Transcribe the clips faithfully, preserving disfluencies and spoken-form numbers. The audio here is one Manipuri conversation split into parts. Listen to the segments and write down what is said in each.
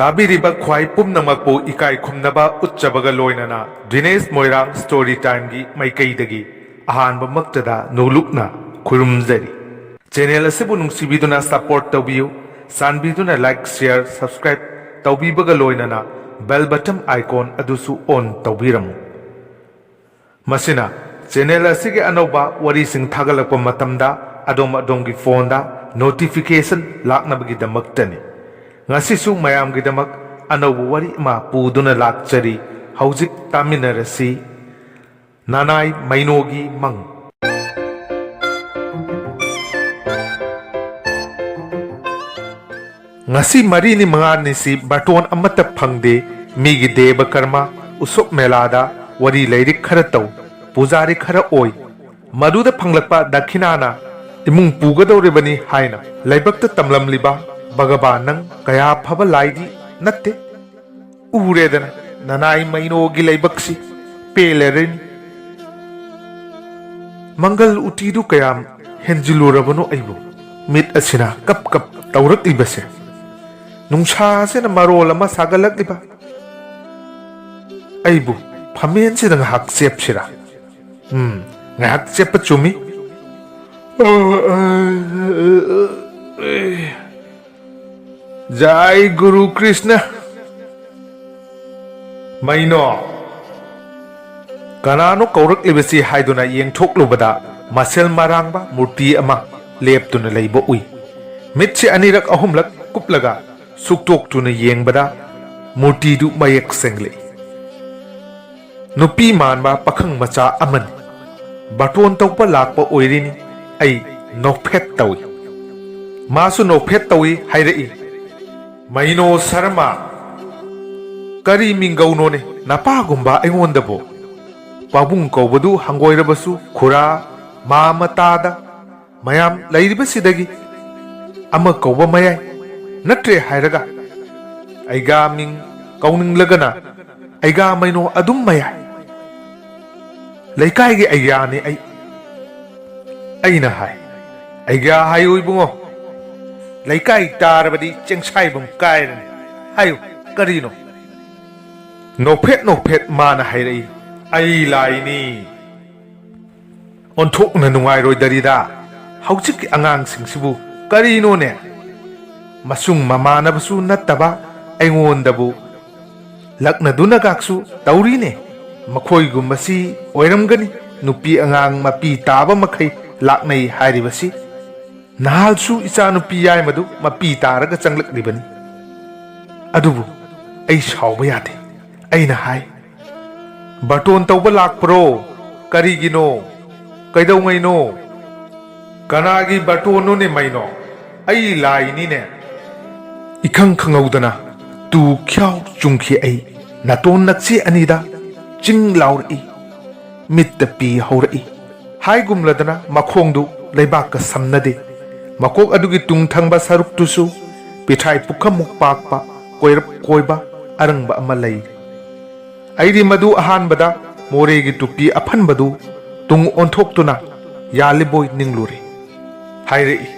ꯇꯥꯕꯤꯔꯤꯕ ꯈ꯭ꯋꯥꯏ ꯄꯨꯝꯅꯃꯛꯄꯨ ꯏꯀꯥꯏ ꯈꯨꯝꯅꯕ ꯎꯠꯆꯕꯒ ꯂꯣꯏꯅꯅ ꯗꯤꯅꯦꯁ ꯃꯣꯏꯔꯥꯡ ꯁ꯭ꯇꯣꯔꯤ ꯇꯥꯏꯝꯒꯤ ꯃꯥꯏꯀꯩꯗꯒꯤ ꯑꯍꯥꯟꯕꯃꯛꯇꯗ ꯅꯣꯂꯨꯛꯅ ꯈꯨꯔꯨꯝꯖꯔꯤ꯫ ꯆꯦꯅꯦꯜ ꯑꯁꯤꯕꯨ ꯅꯨꯡꯁꯤꯕꯤꯗꯨꯅ ꯁꯄꯣꯔꯠ ꯇꯧꯕꯤꯌꯨ꯫ ꯆꯥꯟꯕꯤꯗꯨꯅ ꯂꯥꯏꯛ, ꯁꯤꯌꯔ, ꯁꯕꯁꯀ꯭ꯔꯥꯏꯕ ꯇꯧꯕꯤꯕꯒ ꯂꯣꯏꯅꯅ ꯕꯦꯜ ꯕꯇꯟ ꯑꯥꯏꯀꯣꯟ ꯑꯗꯨꯁꯨ ꯑꯣꯟ ꯇꯧꯕꯤꯔꯝꯃꯨ꯫ ꯃꯁꯤꯅ ꯆꯦꯅꯦꯜ ꯑꯁꯤꯒꯤ ꯑꯅꯧꯕ ꯋꯥꯔꯤꯁꯤꯡ ꯊꯥꯒꯠꯂꯛꯄ ꯃꯇꯝꯗ ꯑꯗꯣꯝ ꯑꯗꯣꯝꯒꯤ ꯐꯣꯟꯗ ꯅꯣꯇꯤꯐꯤꯀꯦꯁꯟ ꯂꯥꯛꯅꯕꯒꯤꯗꯃꯛꯇꯅꯤ꯫ ꯉꯁꯤꯁꯨ ꯃꯌꯥꯝꯒꯤꯗꯃꯛ ꯑꯅꯧꯕ ꯋꯥꯔꯤ ꯑꯃ ꯄꯨꯗꯨꯅ ꯂꯥꯛꯆꯔꯤ꯫ ꯍꯧꯖꯤꯛ ꯇꯥꯃꯤꯟꯅꯔꯁꯤ꯫ ꯅꯅꯥꯏ ꯃꯩꯅꯣꯒꯤ ꯃꯪ꯫ ꯉꯁꯤ ꯃꯔꯤꯅꯤ ꯃꯉꯥꯅꯤꯁꯤ ꯕꯥꯇꯣꯟ ꯑꯃꯠꯇ ꯐꯪꯗꯦ꯫ ꯃꯤꯒꯤ ꯗꯦꯕ ꯀꯔꯃ, ꯎꯁꯣꯞ ꯃꯦꯂꯥꯗ ꯋꯥꯔꯤ ꯂꯥꯏꯔꯤꯛ ꯈꯔ ꯇꯧ, ꯄꯨꯖꯥꯔꯤ ꯈꯔ ꯑꯣꯏ꯫ ꯃꯗꯨꯗ ꯐꯪꯂꯛꯄ ꯗꯈꯤꯅꯥꯅ ꯏꯃꯨꯡ ꯄꯨꯒꯗꯧꯔꯤꯕꯅꯤ ꯍꯥꯏꯅ ꯂꯥꯏꯕꯛꯇ ꯇꯝꯂꯝꯂꯤꯕ ꯚꯒꯕꯥꯟ ꯅꯪ ꯀꯌꯥ ꯐꯕ ꯂꯥꯏꯗꯤ ꯅꯠꯇꯦ꯫ ꯎꯔꯦꯗꯅ ꯅꯅꯥꯏ ꯃꯩꯅꯣꯒꯤ ꯂꯥꯏꯕꯛꯁꯤ ꯄꯦꯜꯂꯔꯅꯤ꯫ ꯃꯪꯒꯜ ꯎꯇꯤꯗꯨ ꯀꯌꯥꯝ ꯍꯦꯟꯖꯤꯜꯂꯨꯔꯕꯅꯣ ꯑꯩꯕꯨ? ꯃꯤꯠ ꯑꯁꯤꯅ ꯀꯞ ꯀꯞ ꯇꯧꯔꯛꯂꯤꯕꯁꯦ꯫ ꯅꯨꯡꯁꯥꯁꯤꯅ ꯃꯔꯣꯜ ꯑꯃ ꯁꯥꯒꯠꯂꯛꯂꯤꯕ꯫ ꯑꯩꯕꯨ ꯐꯝꯃꯦꯟꯁꯤꯗ ꯉꯥꯏꯍꯥꯛ ꯆꯦꯞꯁꯤꯔꯥ? ꯎꯝ, ꯉꯥꯏꯍꯥꯛ ꯆꯦꯞꯄ ꯆꯨꯝꯃꯤ꯫ ꯖꯥꯏ ꯒꯨꯔꯨ ꯀ꯭ꯔꯤꯁꯅ꯫ ꯃꯩꯅꯣ, ꯀꯅꯥꯅꯣ ꯀꯧꯔꯛꯂꯤꯕꯁꯤ ꯍꯥꯏꯗꯨꯅ ꯌꯦꯡꯊꯣꯛꯂꯨꯕꯗ ꯃꯁꯦꯜ ꯃꯔꯥꯡꯕ ꯃꯨꯔꯇꯤ ꯑꯃ ꯂꯦꯞꯇꯨꯅ ꯂꯩꯕ ꯎꯏ꯫ ꯃꯤꯠꯁꯤ ꯑꯅꯤꯔꯛ ꯑꯍꯨꯝꯂꯛ ꯀꯨꯞꯂꯒ ꯁꯨꯛꯇꯣꯛꯇꯨꯅ ꯌꯦꯡꯕꯗ ꯃꯨꯔꯇꯤꯗꯨ ꯃꯌꯦꯛ ꯁꯦꯡꯂꯛꯏ꯫ ꯅꯨꯄꯤ ꯃꯥꯟꯕ ꯄꯥꯈꯪ ꯃꯆꯥ ꯑꯃꯅꯤ꯫ ꯕꯥꯇꯣꯟ ꯇꯧꯕ ꯂꯥꯛꯄ ꯑꯣꯏꯔꯤꯅꯤ꯫ ꯑꯩ ꯅꯣꯛꯐꯦꯠ ꯇꯧꯏ꯫ ꯃꯥꯁꯨ ꯅꯣꯛꯐꯦꯠ ꯇꯧꯏ ꯍꯥꯏꯔꯛꯏ꯫ ꯃꯩꯅꯣ ꯁꯔꯃ, ꯀꯔꯤ ꯃꯤꯡꯒꯧꯅꯣꯅꯦ ꯅꯄꯥꯒꯨꯝꯕ ꯑꯩꯉꯣꯟꯗꯕꯨ? ꯄꯥꯕꯨꯡ ꯀꯧꯕꯗꯨ ꯍꯪꯒꯣꯏꯔꯕꯁꯨ ꯈꯨꯔꯥ, ꯃꯥꯃ ꯇꯥꯗ, ꯃꯌꯥꯝ ꯂꯩꯔꯤꯕꯁꯤꯗꯒꯤ ꯑꯃ ꯀꯧꯕ ꯃꯌꯥꯏ ꯅꯠꯇ꯭ꯔꯦ ꯍꯥꯏꯔꯒ, ꯑꯩꯒꯥ ꯃꯤꯡ ꯀꯧꯅꯤꯡꯂꯒꯅ ꯑꯩꯒꯥ ꯃꯩꯅꯣ ꯑꯗꯨꯝ ꯃꯌꯥꯏ꯫ ꯂꯩꯀꯥꯏꯒꯤ ꯑꯩꯒꯥꯅꯤ ꯑꯩ꯫ ꯑꯩꯅ ꯍꯥꯏ, "ꯑꯩꯒꯥ ꯍꯥꯏꯌꯨ ꯏꯕꯨꯡꯉꯣ, ꯂꯩꯀꯥꯏ ꯇꯥꯔꯕꯗꯤ ꯆꯦꯡꯁꯥꯏꯕꯝ ꯀꯥꯏꯔꯅꯤ"꯫ ꯍꯥꯏꯌꯨ, ꯀꯔꯤꯅꯣ? ꯅꯣꯛꯐꯦꯠ ꯅꯣꯛꯐꯦꯠ ꯃꯥꯅ ꯍꯥꯏꯔꯛꯏ, "ꯑꯩ ꯂꯥꯏꯅꯤ"꯫ ꯑꯣꯟꯊꯣꯛꯅ ꯅꯨꯡꯉꯥꯏꯔꯣꯏꯗꯔꯤꯗ꯫ ꯍꯧꯖꯤꯛꯀꯤ ꯑꯉꯥꯡꯁꯤꯡꯁꯤꯕꯨ ꯀꯔꯤꯅꯣꯅꯦ? ꯃꯁꯨꯡ ꯃꯃꯥꯟꯅꯕꯁꯨ ꯅꯠꯇꯕ ꯑꯩꯉꯣꯟꯗꯕꯨ ꯂꯛꯅꯗꯨꯅꯒꯥꯛꯁꯨ ꯇꯧꯔꯤꯅꯦ꯫ ꯃꯈꯣꯏꯒꯨꯝꯕꯁꯤ ꯑꯣꯏꯔꯝꯒꯅꯤ ꯅꯨꯄꯤ ꯑꯉꯥꯡ ꯃꯄꯤ ꯇꯥꯕ ꯃꯈꯩ ꯂꯥꯛꯅꯩ ꯍꯥꯏꯔꯤꯕꯁꯤ꯫ ꯅꯍꯥꯜꯁꯨ ꯏꯆꯥꯅꯨꯄꯤ ꯌꯥꯏꯃꯗꯨ ꯃꯄꯤ ꯇꯥꯔꯒ ꯆꯪꯂꯛꯂꯤꯕꯅꯤ꯫ ꯑꯗꯨꯕꯨ ꯑꯩ ꯁꯥꯎꯕ ꯌꯥꯗꯦ꯫ ꯑꯩꯅ ꯍꯥꯏ, "ꯕꯥꯔꯇꯣꯟ ꯇꯧꯕ ꯂꯥꯛꯄ꯭ꯔꯣ? ꯀꯔꯤꯒꯤꯅꯣ? ꯀꯩꯗꯧꯉꯩꯅꯣ? ꯀꯅꯥꯒꯤ ꯕꯥꯔꯇꯣꯟꯅꯣꯅꯦ ꯃꯩꯅꯣ? ꯑꯩ ꯂꯥꯏꯅꯤꯅꯦ"꯫ ꯏꯈꯪ ꯈꯪꯍꯧꯗꯅ ꯇꯨ ꯈ꯭ꯌꯥꯎ ꯆꯨꯡꯈꯤ ꯑꯩ꯫ ꯅꯥꯇꯣꯟ ꯅꯛꯁꯤ ꯑꯅꯤꯗ ꯆꯤꯡ ꯂꯥꯎꯔꯛꯏ꯫ ꯃꯤꯠꯇ ꯄꯤ ꯍꯧꯔꯛꯏ꯫ ꯍꯥꯏꯒꯨꯝꯂꯗꯅ ꯃꯈꯣꯡꯗꯨ ꯂꯩꯕꯥꯛꯀ ꯁꯝꯅꯗꯦ꯫ ꯃꯀꯣꯛ ꯑꯗꯨꯒꯤ ꯇꯨꯡ ꯊꯪꯕ ꯁꯔꯨꯛꯇꯨꯁꯨ ꯄꯤꯊ꯭ꯔꯥꯏ ꯄꯨꯈꯝꯃꯨꯛ ꯄꯥꯛꯄ ꯀꯣꯏꯔꯞ ꯀꯣꯏꯕ ꯑꯔꯪꯕ ꯑꯃ ꯂꯩ꯫ ꯑꯩꯗꯤ ꯃꯗꯨ ꯑꯍꯥꯟꯕꯗ ꯃꯣꯔꯦꯒꯤ ꯇꯨꯄꯤ ꯑꯐꯟꯕꯗꯨ ꯇꯨꯡ ꯑꯣꯟꯊꯣꯛꯇꯨꯅ ꯌꯥꯜꯂꯤꯕꯣꯏ ꯅꯤꯡꯂꯨꯔꯦ꯫ ꯍꯥꯏꯔꯛꯏ,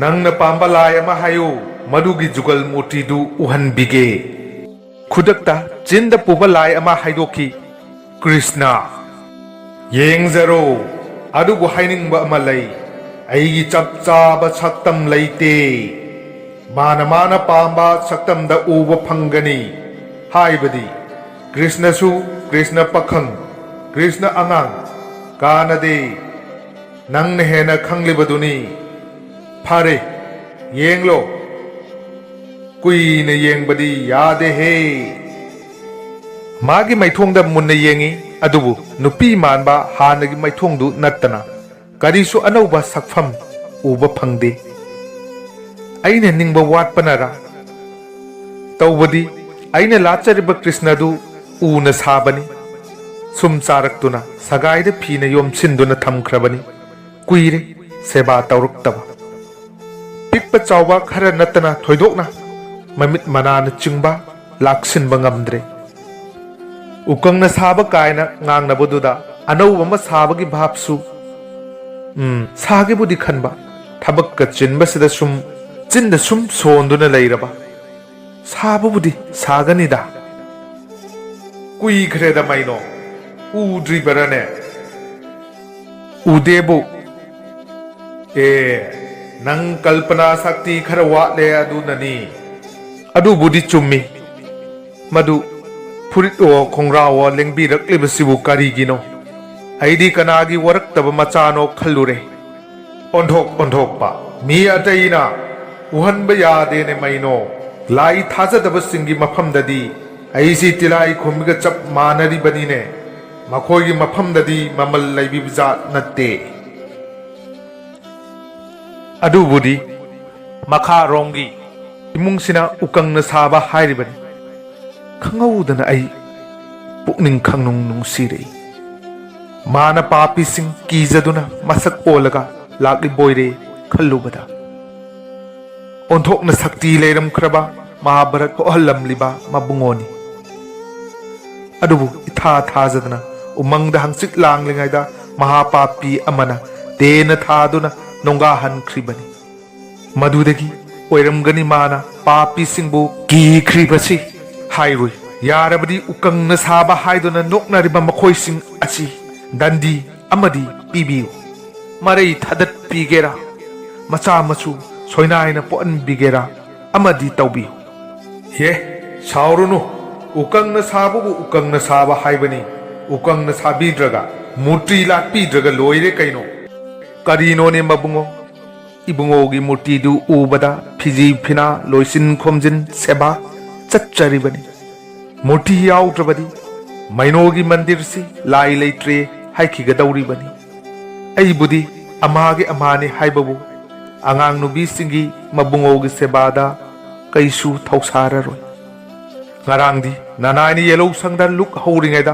"ꯅꯪꯅ ꯄꯥꯝꯕ ꯂꯥꯏ ꯑꯃ ꯍꯥꯏꯌꯨ, ꯃꯗꯨꯒꯤ ꯖꯨꯒꯜ ꯃꯨꯔꯇꯤꯗꯨ ꯎꯍꯟꯕꯤꯒꯦ"꯫ ꯈꯨꯗꯛꯇ ꯆꯤꯟꯗ ꯄꯨꯕ ꯂꯥꯏ ꯑꯃ ꯍꯥꯏꯗꯣꯛꯈꯤ, "ꯀ꯭ꯔꯤꯁꯅ"꯫ ꯌꯦꯡꯖꯔꯣ, ꯑꯗꯨꯕꯨ ꯍꯥꯏꯅꯤꯡꯕ ꯑꯃ ꯂꯩ꯫ ꯑꯩꯒꯤ ꯆꯞ ꯆꯥꯕ ꯁꯛꯇꯝ ꯂꯩꯇꯦ꯫ ꯃꯥꯅ ꯃꯥꯅ ꯄꯥꯝꯕ ꯁꯛꯇꯝꯗ ꯎꯕ ꯐꯪꯒꯅꯤ꯫ ꯍꯥꯏꯕꯗꯤ, ꯀ꯭ꯔꯤꯁꯅꯁꯨ ꯀ꯭ꯔꯤꯁꯅ ꯄꯥꯈꯪ, ꯀ꯭ꯔꯤꯁꯅ ꯑꯉꯥꯡ, ꯀꯥꯟꯅꯗꯦ꯫ ꯅꯪꯅ ꯍꯦꯟꯅ ꯈꯪꯂꯤꯕꯗꯨꯅꯤ꯫ ꯐꯔꯦ, ꯌꯦꯡꯂꯣ꯫ ꯀꯨꯏꯅ ꯌꯦꯡꯕꯗꯤ ꯌꯥꯗꯦꯍꯦ꯫ ꯃꯥꯒꯤ ꯃꯥꯏꯊꯣꯡꯗ ꯃꯨꯟꯅ ꯌꯦꯡꯉꯤ, ꯑꯗꯨꯕꯨ ꯅꯨꯄꯤ ꯃꯥꯟꯕ ꯍꯥꯟꯅꯒꯤ ꯃꯥꯏꯊꯣꯡꯗꯨ ꯅꯠꯇꯅ ꯀꯔꯤꯁꯨ ꯑꯅꯧꯕ ꯁꯛꯐꯝ ꯎꯕ ꯐꯪꯗꯦ꯫ ꯑꯩꯅ ꯅꯤꯡꯕ ꯋꯥꯠꯄꯅꯔꯥ? ꯇꯧꯕꯗꯤ ꯑꯩꯅ ꯂꯥꯠꯆꯔꯤꯕ ꯀ꯭ꯔꯤꯁꯅꯗꯨ ꯎꯅ ꯁꯥꯕꯅꯤ꯫ ꯁꯨꯝ ꯆꯥꯔꯛꯇꯨꯅ ꯁꯒꯥꯏꯗ ꯐꯤꯅ ꯌꯣꯝꯁꯤꯟꯗꯨꯅ ꯊꯝꯈ꯭ꯔꯕꯅꯤ꯫ ꯀꯨꯏꯔꯦ ꯁꯦꯕꯥ ꯇꯧꯔꯛꯇꯕ꯫ ꯄꯤꯛꯄ ꯆꯥꯎꯕ ꯈꯔ ꯅꯠꯇꯅ ꯊꯣꯏꯗꯣꯛꯅ ꯃꯃꯤꯠ ꯃꯅꯥꯅꯆꯤꯡꯕ ꯂꯥꯛꯁꯤꯟꯕ ꯉꯝꯗ꯭ꯔꯦ꯫ ꯎꯀꯪꯅ ꯁꯥꯕ ꯀꯥꯏꯅ ꯉꯥꯡꯅꯕꯗꯨꯗ ꯑꯅꯧꯕ ꯑꯃ ꯁꯥꯕꯒꯤ ꯚꯥꯞꯁꯨ, ꯎꯝ, ꯁꯥꯒꯦꯕꯨꯗꯤ ꯈꯟꯕ, ꯊꯕꯛꯀ ꯆꯤꯟꯕꯁꯤꯗ ꯁꯨꯝ, ꯆꯤꯟꯗ ꯁꯨꯝ ꯁꯣꯟꯗꯨꯅ ꯂꯩꯔꯕ꯫ ꯁꯥꯕꯕꯨꯗꯤ ꯁꯥꯒꯅꯤꯗ꯫ ꯀꯨꯏꯈ꯭ꯔꯦꯗ ꯃꯩꯅꯣ, ꯎꯗ꯭ꯔꯤꯕꯔꯅꯦ? ꯎꯗꯦꯕꯨ꯫ ꯑꯦ, ꯅꯪ ꯀꯜꯄꯅꯥ ꯁꯛꯇꯤ ꯈꯔ ꯋꯥꯠꯂꯦ ꯑꯗꯨꯅꯅꯤ꯫ ꯑꯗꯨꯕꯨꯗꯤ ꯆꯨꯝꯃꯤ꯫ ꯃꯗꯨ ꯐꯨꯔꯤꯠꯑꯣ ꯈꯣꯡꯒ꯭ꯔꯥꯎꯑꯣ ꯂꯦꯡꯕꯤꯔꯛꯂꯤꯕꯁꯤꯕꯨ ꯀꯔꯤꯒꯤꯅꯣ? ꯑꯩꯗꯤ ꯀꯅꯥꯒꯤ ꯋꯥꯔꯛꯇꯕ ꯃꯆꯥꯅꯣ ꯈꯜꯂꯨꯔꯦ꯫ ꯑꯣꯟꯊꯣꯛ ꯑꯣꯟꯊꯣꯛꯄ, ꯃꯤ ꯑꯇꯩꯅ ꯎꯍꯟꯕ ꯌꯥꯗꯦꯅꯦ ꯃꯩꯅꯣ꯫ ꯂꯥꯏ ꯊꯥꯖꯗꯕꯁꯤꯡꯒꯤ ꯃꯐꯝꯗꯗꯤ ꯑꯩꯁꯤ ꯇꯤꯂꯥꯏ ꯈꯨꯝꯕꯤꯒ ꯆꯞ ꯃꯥꯟꯅꯔꯤꯕꯅꯤꯅꯦ꯫ ꯃꯈꯣꯏꯒꯤ ꯃꯐꯝꯗꯗꯤ ꯃꯃꯜ ꯂꯩꯕꯤꯕ ꯖꯥꯠ ꯅꯠꯇꯦ꯫ ꯑꯗꯨꯕꯨꯗꯤ ꯃꯈꯥꯔꯣꯝꯒꯤ ꯏꯃꯨꯡꯁꯤꯅ ꯎꯀꯪꯅ ꯁꯥꯕ ꯍꯥꯏꯔꯤꯕꯅꯤ꯫ ꯈꯪꯍꯧꯗꯅ ꯑꯩ ꯄꯨꯛꯅꯤꯡ ꯈꯪꯅꯨꯡ ꯅꯨꯡꯁꯤꯔꯛꯏ꯫ ꯃꯥꯅ ꯄꯥꯄꯤꯁꯤꯡ ꯀꯤꯖꯗꯨꯅ ꯃꯁꯛ ꯑꯣꯜꯂꯒ ꯂꯥꯛꯂꯤꯕꯣꯏꯔꯦ ꯈꯜꯂꯨꯕꯗ꯫ ꯑꯣꯟꯊꯣꯛꯅ ꯁꯛꯇꯤ ꯂꯩꯔꯝꯈ꯭ꯔꯕ ꯃꯍꯥꯚꯥꯔꯠ ꯊꯣꯛꯍꯜꯂꯝꯂꯤꯕ ꯃꯕꯨꯡꯉꯣꯅꯤ꯫ ꯑꯗꯨꯕꯨ ꯏꯊꯥ ꯊꯥꯖꯗꯅ ꯎꯃꯪꯗ ꯍꯪꯆꯤꯠ ꯂꯥꯡꯂꯤꯉꯩꯗ ꯃꯍꯥꯄꯥꯄꯤ ꯑꯃꯅ ꯇꯦꯟꯅ ꯊꯥꯗꯨꯅ ꯅꯣꯡꯒꯥꯍꯟꯈ꯭ꯔꯤꯕꯅꯤ꯫ ꯃꯗꯨꯗꯒꯤ ꯑꯣꯏꯔꯝꯒꯅꯤ ꯃꯥꯅ ꯄꯥꯄꯤꯁꯤꯡꯕꯨ ꯀꯤꯈ꯭ꯔꯤꯕꯁꯤ꯫ ꯍꯥꯏꯔꯨꯏ, ꯌꯥꯔꯕꯗꯤ ꯎꯀꯪꯅ ꯁꯥꯕ ꯍꯥꯏꯗꯨꯅ ꯅꯣꯛꯅꯔꯤꯕ ꯃꯈꯣꯏꯁꯤꯡ ꯑꯁꯤ ꯗꯟꯗꯤ ꯑꯃꯗꯤ ꯄꯤꯕꯤꯌꯨ꯫ ꯃꯔꯩ ꯊꯗꯠꯄꯤꯒꯦꯔꯥ, ꯃꯆꯥ ꯃꯁꯨ ꯁꯣꯏꯅꯥꯏꯅ ꯄꯣꯛꯍꯟꯕꯤꯒꯦꯔꯥ, ꯑꯃꯗꯤ ꯇꯧꯕꯤꯌꯨ꯫ ꯍꯦ, ꯁꯥꯎꯔꯨꯅꯨ꯫ ꯎꯀꯪꯅ ꯁꯥꯕꯕꯨ ꯎꯀꯪꯅ ꯁꯥꯕ ꯍꯥꯏꯕꯅꯤ꯫ ꯎꯀꯪꯅ ꯁꯥꯕꯤꯗ꯭ꯔꯒ, ꯃꯨꯔꯇꯤ ꯂꯥꯠꯄꯤꯗ꯭ꯔꯒ ꯂꯣꯏꯔꯦ ꯀꯩꯅꯣ꯫ ꯀꯔꯤꯅꯣꯅꯦ ꯃꯕꯨꯡꯉꯣ? ꯏꯕꯨꯡꯉꯣꯒꯤ ꯃꯨꯔꯇꯤꯗꯨ ꯎꯕꯗ ꯐꯤꯖꯤ ꯐꯤꯅꯥ, ꯂꯣꯏꯁꯤꯟ ꯈꯣꯝꯖꯤꯟ, ꯁꯦꯕꯥ ꯆꯠꯆꯔꯤꯕꯅꯤ꯫ ꯃꯨꯔꯇꯤ ꯌꯥꯎꯗ꯭ꯔꯕꯗꯤ ꯃꯩꯅꯣꯒꯤ ꯃꯟꯗꯤꯔꯁꯤ ꯂꯥꯏ ꯂꯩꯇ꯭ꯔꯦ ꯍꯥꯏꯈꯤꯒꯗꯧꯔꯤꯕꯅꯤ꯫ ꯑꯩꯕꯨꯗꯤ ꯑꯃꯥꯒꯤ ꯑꯃꯥꯅꯤ ꯍꯥꯏꯕꯕꯨ ꯑꯉꯥꯡ ꯅꯨꯕꯤꯁꯤꯡꯒꯤ ꯃꯕꯨꯡꯉꯣꯒꯤ ꯁꯦꯕꯥꯗ ꯀꯩꯁꯨ ꯊꯧꯁꯥꯔꯔꯣꯏ꯫ ꯉꯔꯥꯡꯗꯤ ꯅꯅꯥꯏꯅ ꯌꯦꯜꯍꯧ ꯁꯪꯗ ꯂꯨꯛ ꯍꯧꯔꯤꯉꯩꯗ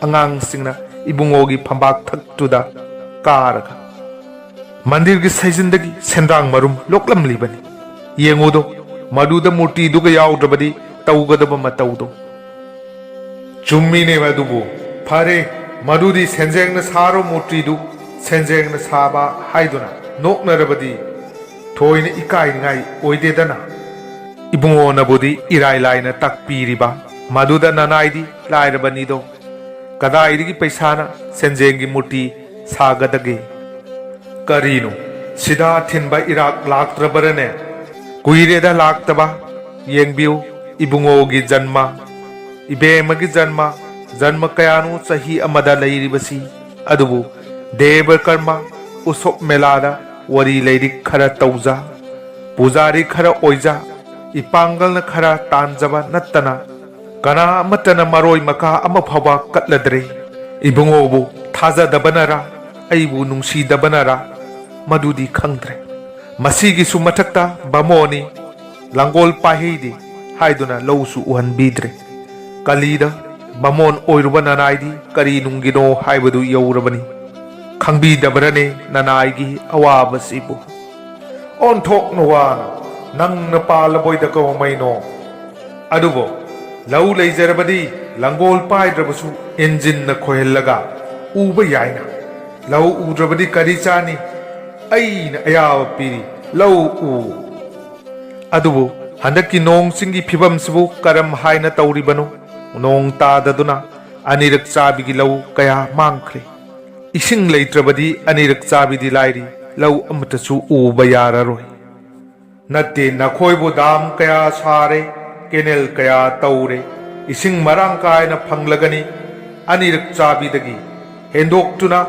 ꯑꯉꯥꯡꯁꯤꯡꯅ ꯏꯕꯨꯡꯉꯣꯒꯤ ꯐꯝꯕꯥꯛ ꯊꯛꯇꯨꯗ ꯀꯥꯔꯒ ꯃꯟꯗꯤꯔꯒꯤ ꯁꯩꯖꯤꯟꯗꯒꯤ ꯁꯦꯟꯗ꯭ꯔꯥꯡ ꯃꯔꯨꯝ ꯂꯣꯛꯂꯝꯂꯤꯕꯅꯤ꯫ ꯌꯦꯡꯉꯨꯗꯣ, ꯃꯗꯨꯗ ꯃꯨꯔꯇꯤꯗꯨꯒ ꯌꯥꯎꯗ꯭ꯔꯕꯗꯤ ꯇꯧꯒꯗꯕ ꯃꯇꯧꯗꯣ꯫ ꯆꯨꯝꯃꯤꯅꯦ ꯑꯗꯨꯕꯨ꯫ ꯐꯔꯦ, ꯃꯗꯨꯗꯤ ꯁꯦꯟꯖꯦꯡꯅ ꯁꯥꯔꯣ ꯃꯨꯔꯇꯤꯗꯨ꯫ ꯁꯦꯟꯖꯦꯡꯅ ꯁꯥꯕ ꯍꯥꯏꯗꯨꯅ ꯅꯣꯛꯅꯔꯕꯗꯤ ꯊꯣꯏꯅ ꯏꯀꯥꯏꯅꯤꯡꯉꯥꯏ ꯑꯣꯏꯗꯦꯗꯅ꯫ ꯏꯕꯨꯡꯉꯣꯅꯕꯨꯗꯤ ꯏꯔꯥꯏ ꯂꯥꯏꯅ ꯇꯥꯛꯄꯤꯔꯤꯕ, ꯃꯗꯨꯗ ꯅꯅꯥꯏꯗꯤ ꯂꯥꯏꯔꯕꯅꯤꯗꯣ, ꯀꯗꯥꯏꯗꯒꯤ ꯄꯩꯁꯥꯅ ꯁꯦꯟꯖꯦꯡꯒꯤ ꯃꯨꯔꯇꯤ ꯁꯥꯒꯗꯒꯦ? ꯀꯔꯤꯅꯣ, ꯁꯤꯗꯥ ꯊꯤꯟꯕ ꯏꯔꯥꯛ ꯂꯥꯛꯇ꯭ꯔꯕꯔꯅꯦ? ꯀꯨꯏꯔꯦꯗ ꯂꯥꯛꯇꯕ꯫ ꯌꯦꯡꯕꯤꯌꯨ, ꯏꯕꯨꯡꯉꯣꯒꯤ ꯖꯟꯃ, ꯏꯕꯦꯝꯃꯒꯤ ꯖꯟꯃ, ꯖꯟꯃ ꯀꯌꯥꯅꯣ ꯆꯍꯤ ꯑꯃꯗ ꯂꯩꯔꯤꯕꯁꯤ꯫ ꯑꯗꯨꯕꯨ ꯗꯦꯕ ꯀꯔꯃ ꯎꯁꯣꯞ ꯃꯦꯂꯥꯗ ꯋꯥꯔꯤ ꯂꯥꯏꯔꯤꯛ ꯈꯔ ꯇꯧꯖ, ꯄꯨꯖꯥꯔꯤ ꯈꯔ ꯑꯣꯏꯖ, ꯏꯄꯥꯡꯒꯜꯅ ꯈꯔ ꯇꯥꯟꯖꯕ ꯅꯠꯇꯅ ꯀꯅꯥ ꯑꯃꯠꯇꯅ ꯃꯔꯣꯏ ꯃꯀꯥ ꯑꯃ ꯐꯥꯎꯕ ꯀꯠꯂꯗ꯭ꯔꯦ꯫ ꯏꯕꯨꯡꯉꯣꯕꯨ ꯊꯥꯖꯗꯕꯅꯔꯥ, ꯑꯩꯕꯨ ꯅꯨꯡꯁꯤꯗꯕꯅꯔꯥ, ꯃꯗꯨꯗꯤ ꯈꯪꯗ꯭ꯔꯦ꯫ ꯃꯁꯤꯒꯤꯁꯨ ꯃꯊꯛꯇ ꯕꯥꯃꯣꯟꯅꯤ, ꯂꯥꯡꯒꯣꯜ ꯄꯥꯏꯍꯩꯗꯦ ꯍꯥꯏꯗꯨꯅ ꯂꯧꯁꯨ ꯎꯍꯟꯕꯤꯗ꯭ꯔꯦ꯫ ꯀꯂꯤꯗ ꯕꯥꯃꯣꯟ ꯑꯣꯏꯔꯨꯕ ꯅꯅꯥꯏꯗꯤ ꯀꯔꯤ ꯅꯨꯡꯒꯤꯅꯣ ꯍꯥꯏꯕꯗꯨ ꯌꯧꯔꯕꯅꯤ꯫ ꯈꯪꯕꯤꯗꯕ꯭ꯔꯅꯦ ꯅꯅꯥꯏꯒꯤ ꯑꯋꯥꯕꯁꯤꯕꯨ? ꯑꯣꯟꯊꯣꯛꯅ ꯋꯥꯅ ꯅꯪꯅ ꯄꯥꯜꯂꯕꯣꯏꯗ ꯀꯧꯃꯩꯅꯣ꯫ ꯑꯗꯨꯕꯨ ꯂꯧ ꯂꯩꯖꯔꯕꯗꯤ ꯂꯪꯒꯣꯜ ꯄꯥꯏꯗ꯭ꯔꯕꯁꯨ ꯏꯟꯖꯤꯟꯅ ꯈꯣꯏꯍꯜꯂꯒ ꯎꯕ ꯌꯥꯏꯅ꯫ ꯂꯧ ꯎꯗ꯭ꯔꯕꯗꯤ ꯀꯔꯤ ꯆꯥꯅꯤ? ꯑꯩꯅ ꯑꯌꯥꯕ ꯄꯤꯔꯤ, ꯂꯧ ꯎ꯫ ꯑꯗꯨꯕꯨ ꯍꯟꯗꯛꯀꯤ ꯅꯣꯡ ꯆꯤꯡꯒꯤ ꯐꯤꯕꯝꯁꯤꯕꯨ ꯀꯔꯝ ꯍꯥꯏꯅ ꯇꯧꯔꯤꯕꯅꯣ? ꯅꯣꯡ ꯇꯥꯗꯗꯨꯅ ꯑꯅꯤꯔꯛ ꯆꯥꯕꯤꯒꯤ ꯂꯧ ꯀꯌꯥ ꯃꯥꯡꯈ꯭ꯔꯦ꯫ ꯏꯁꯤꯡ ꯂꯩꯇ꯭ꯔꯕꯗꯤ ꯑꯅꯤꯔꯛ ꯆꯥꯕꯤꯗꯤ ꯂꯥꯏꯔꯤ, ꯂꯧ ꯑꯃꯠꯇꯁꯨ ꯎꯕ ꯌꯥꯔꯔꯣꯏ꯫ ꯅꯠꯇꯦ, ꯅꯈꯣꯏꯕꯨ ꯗꯥꯝ ꯀꯌꯥ ꯁꯥꯔꯦ, ꯀꯦꯅꯦꯜ ꯀꯌꯥ ꯇꯧꯔꯦ, ꯏꯁꯤꯡ ꯃꯔꯥꯡ ꯀꯥꯏꯅ ꯐꯪꯂꯒꯅꯤ꯫ ꯑꯅꯤꯔꯛ ꯆꯥꯕꯤꯗꯒꯤ ꯍꯦꯟꯗꯣꯛꯇꯨꯅ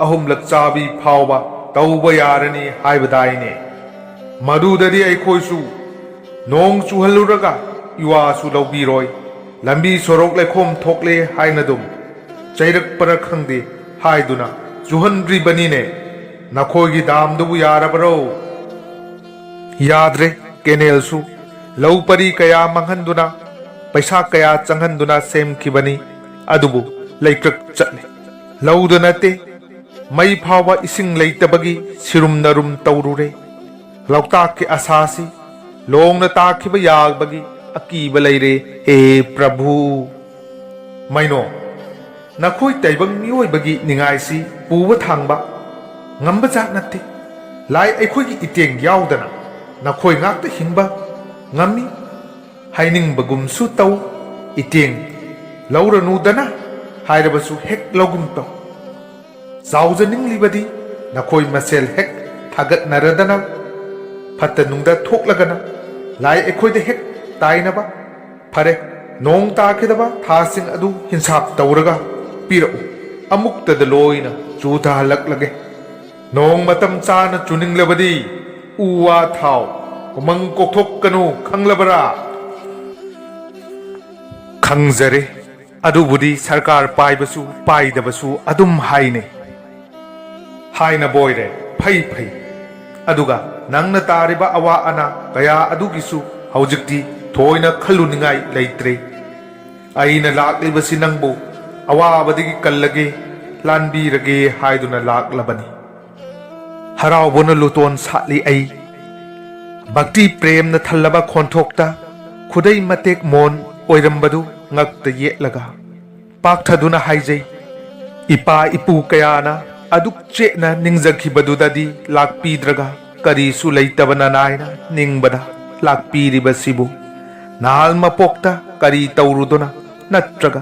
ꯑꯍꯨꯝꯂꯛ ꯆꯥꯕꯤ ꯐꯥꯎꯕ ꯇꯧꯕ ꯌꯥꯔꯅꯤ ꯍꯥꯏꯕꯗꯥꯏꯅꯦ? ꯃꯗꯨꯗꯗꯤ ꯑꯩꯈꯣꯏꯁꯨ ꯅꯣꯡ ꯆꯨꯍꯜꯂꯨꯔꯒ ꯏꯋꯥꯁꯨ ꯂꯧꯕꯤꯔꯣꯏ꯫ ꯂꯝꯕꯤ ꯁꯣꯔꯣꯛ ꯂꯩꯈꯣꯝ ꯊꯣꯛꯂꯦ ꯍꯥꯏꯅ ꯑꯗꯨꯝ ꯆꯩꯔꯛꯄꯔ ꯈꯪꯗꯦ ꯍꯥꯏꯗꯨꯅ ꯆꯨꯍꯟꯗ꯭ꯔꯤꯕꯅꯤꯅꯦ꯫ ꯅꯈꯣꯏꯒꯤ ꯗꯥꯝꯗꯨꯕꯨ ꯌꯥꯔꯕꯔꯣ? ꯌꯥꯗ꯭ꯔꯦ꯫ ꯀꯦꯅꯦꯜꯁꯨ ꯂꯧ ꯄꯔꯤ ꯀꯌꯥ ꯃꯥꯡꯍꯟꯗꯨꯅ, ꯄꯩꯁꯥ ꯀꯌꯥ ꯆꯪꯍꯟꯗꯨꯅ ꯁꯦꯝꯈꯤꯕꯅꯤ, ꯑꯗꯨꯕꯨ ꯂꯩꯀ꯭ꯔꯛ ꯆꯠꯂꯦ꯫ ꯂꯧꯗ ꯅꯠꯇꯦ, ꯃꯩ ꯐꯥꯎꯕ ꯏꯁꯤꯡ ꯂꯩꯇꯕꯒꯤ ꯁꯤꯔꯨꯝ ꯅꯔꯨꯝ ꯇꯧꯔꯨꯔꯦ꯫ ꯂꯣꯛꯇꯥꯛꯀꯤ ꯑꯁꯥꯁꯤ ꯂꯣꯡꯅ ꯇꯥꯈꯤꯕ ꯌꯥꯕꯒꯤ ꯑꯀꯤꯕ ꯂꯩꯔꯦ, ꯍꯦ ꯄ꯭ꯔꯚꯨ꯫ ꯃꯩꯅꯣ, ꯅꯈꯣꯏ ꯇꯥꯏꯕꯪ ꯃꯤꯑꯣꯏꯕꯒꯤ ꯅꯤꯡꯉꯥꯏꯁꯤ ꯄꯨꯕ ꯊꯥꯡꯕ ꯉꯝꯕ ꯖꯥꯠ ꯅꯠꯇꯦ꯫ ꯂꯥꯏ ꯑꯩꯈꯣꯏꯒꯤ ꯏꯇꯦꯡ ꯌꯥꯎꯗꯅ ꯅꯈꯣꯏ ꯉꯥꯛꯇ ꯍꯤꯡꯕ ꯉꯝꯃꯤ꯫ ꯍꯥꯏꯅꯤꯡꯕꯒꯨꯝꯁꯨ ꯇꯧ, ꯏꯇꯦꯡ ꯂꯧꯔꯅꯨꯗꯅ ꯍꯥꯏꯔꯕꯁꯨ ꯍꯦꯛ ꯂꯧꯒꯨꯝ ꯇꯧ꯫ ꯆꯥꯎꯖꯅꯤꯡꯂꯤꯕꯗꯤ ꯅꯈꯣꯏ ꯃꯁꯦꯜ ꯍꯦꯛ ꯊꯥꯒꯠꯅꯔꯗꯅ, ꯐꯠꯇ ꯅꯨꯡꯗ ꯊꯣꯛꯂꯒꯅ ꯂꯥꯏ ꯑꯩꯈꯣꯏꯗ ꯍꯦꯛ ꯇꯥꯏꯅꯕ꯫ ꯐꯔꯦ, ꯅꯣꯡ ꯇꯥꯈꯤꯗꯕ ꯊꯥꯁꯤꯡ ꯑꯗꯨ ꯍꯤꯟꯁꯥꯞ ꯇꯧꯔꯒ ꯄꯤꯔꯛꯎ, ꯑꯃꯨꯛꯇꯗ ꯂꯣꯏꯅ ꯆꯨꯊꯍꯜꯂꯛꯂꯒꯦ꯫ ꯅꯣꯡ ꯃꯇꯝ ꯆꯥꯅ ꯆꯨꯅꯤꯡꯂꯕꯗꯤ ꯎ ꯋꯥ ꯊꯥꯎ, ꯎꯃꯪ ꯀꯣꯛꯊꯣꯛꯀꯅꯨ, ꯈꯪꯂꯕꯔꯥ? ꯈꯪꯖꯔꯦ꯫ ꯑꯗꯨꯕꯨꯗꯤ ꯁꯔꯀꯥꯔ ꯄꯥꯏꯕꯁꯨ ꯄꯥꯏꯗꯕꯁꯨ ꯑꯗꯨꯝ ꯍꯥꯏꯅꯩ꯫ ꯍꯥꯏꯅꯕ ꯑꯣꯏꯔꯦ, ꯐꯩ ꯐꯩ꯫ ꯑꯗꯨꯒ ꯅꯪꯅ ꯇꯥꯔꯤꯕ ꯑꯋꯥ ꯑꯅꯥ ꯀꯌꯥ ꯑꯗꯨꯒꯤꯁꯨ ꯍꯧꯖꯤꯛꯇꯤ ꯊꯣꯏꯅ ꯈꯜꯂꯨꯅꯤꯡꯉꯥꯏ ꯂꯩꯇ꯭ꯔꯦ꯫ ꯑꯩꯅ ꯂꯥꯛꯂꯤꯕꯁꯤ ꯅꯪꯕꯨ ꯑꯋꯥꯕꯗꯒꯤ ꯀꯜꯂꯒꯦ, ꯂꯥꯟꯕꯤꯔꯒꯦ ꯍꯥꯏꯗꯨꯅ ꯂꯥꯛꯂꯕꯅꯤ꯫ ꯍꯔꯥꯎꯕꯅ ꯂꯨꯇꯣꯟ ꯁꯥꯠꯂꯤ ꯑꯩ꯫ ꯚꯛꯇꯤ ꯄ꯭ꯔꯦꯝꯅ ꯊꯜꯂꯕ ꯈꯣꯟꯊꯣꯛꯇ ꯈꯨꯗꯩ ꯃꯇꯦꯛ ꯃꯣꯟ ꯑꯣꯏꯔꯝꯕꯗꯨ ꯉꯛꯇ ꯌꯦꯠꯂꯒ ꯄꯥꯛꯊꯗꯨꯅ ꯍꯥꯏꯖꯩ, ꯏꯄꯥ ꯏꯄꯨ ꯀꯌꯥꯅ ꯑꯗꯨꯛ ꯆꯦꯠꯅ ꯅꯤꯡꯖꯈꯤꯕꯗꯨꯗꯗꯤ ꯂꯥꯛꯄꯤꯗ꯭ꯔꯒ ꯀꯔꯤꯁꯨ ꯂꯩꯇꯕ ꯅꯅꯥꯏꯅ ꯅꯤꯡꯕꯗ ꯂꯥꯛꯄꯤꯔꯤꯕꯁꯤꯕꯨ ꯅꯍꯥꯜ ꯃꯄꯣꯛꯇ ꯀꯔꯤ ꯇꯧꯔꯨꯗꯨꯅ ꯅꯠꯇ꯭ꯔꯒ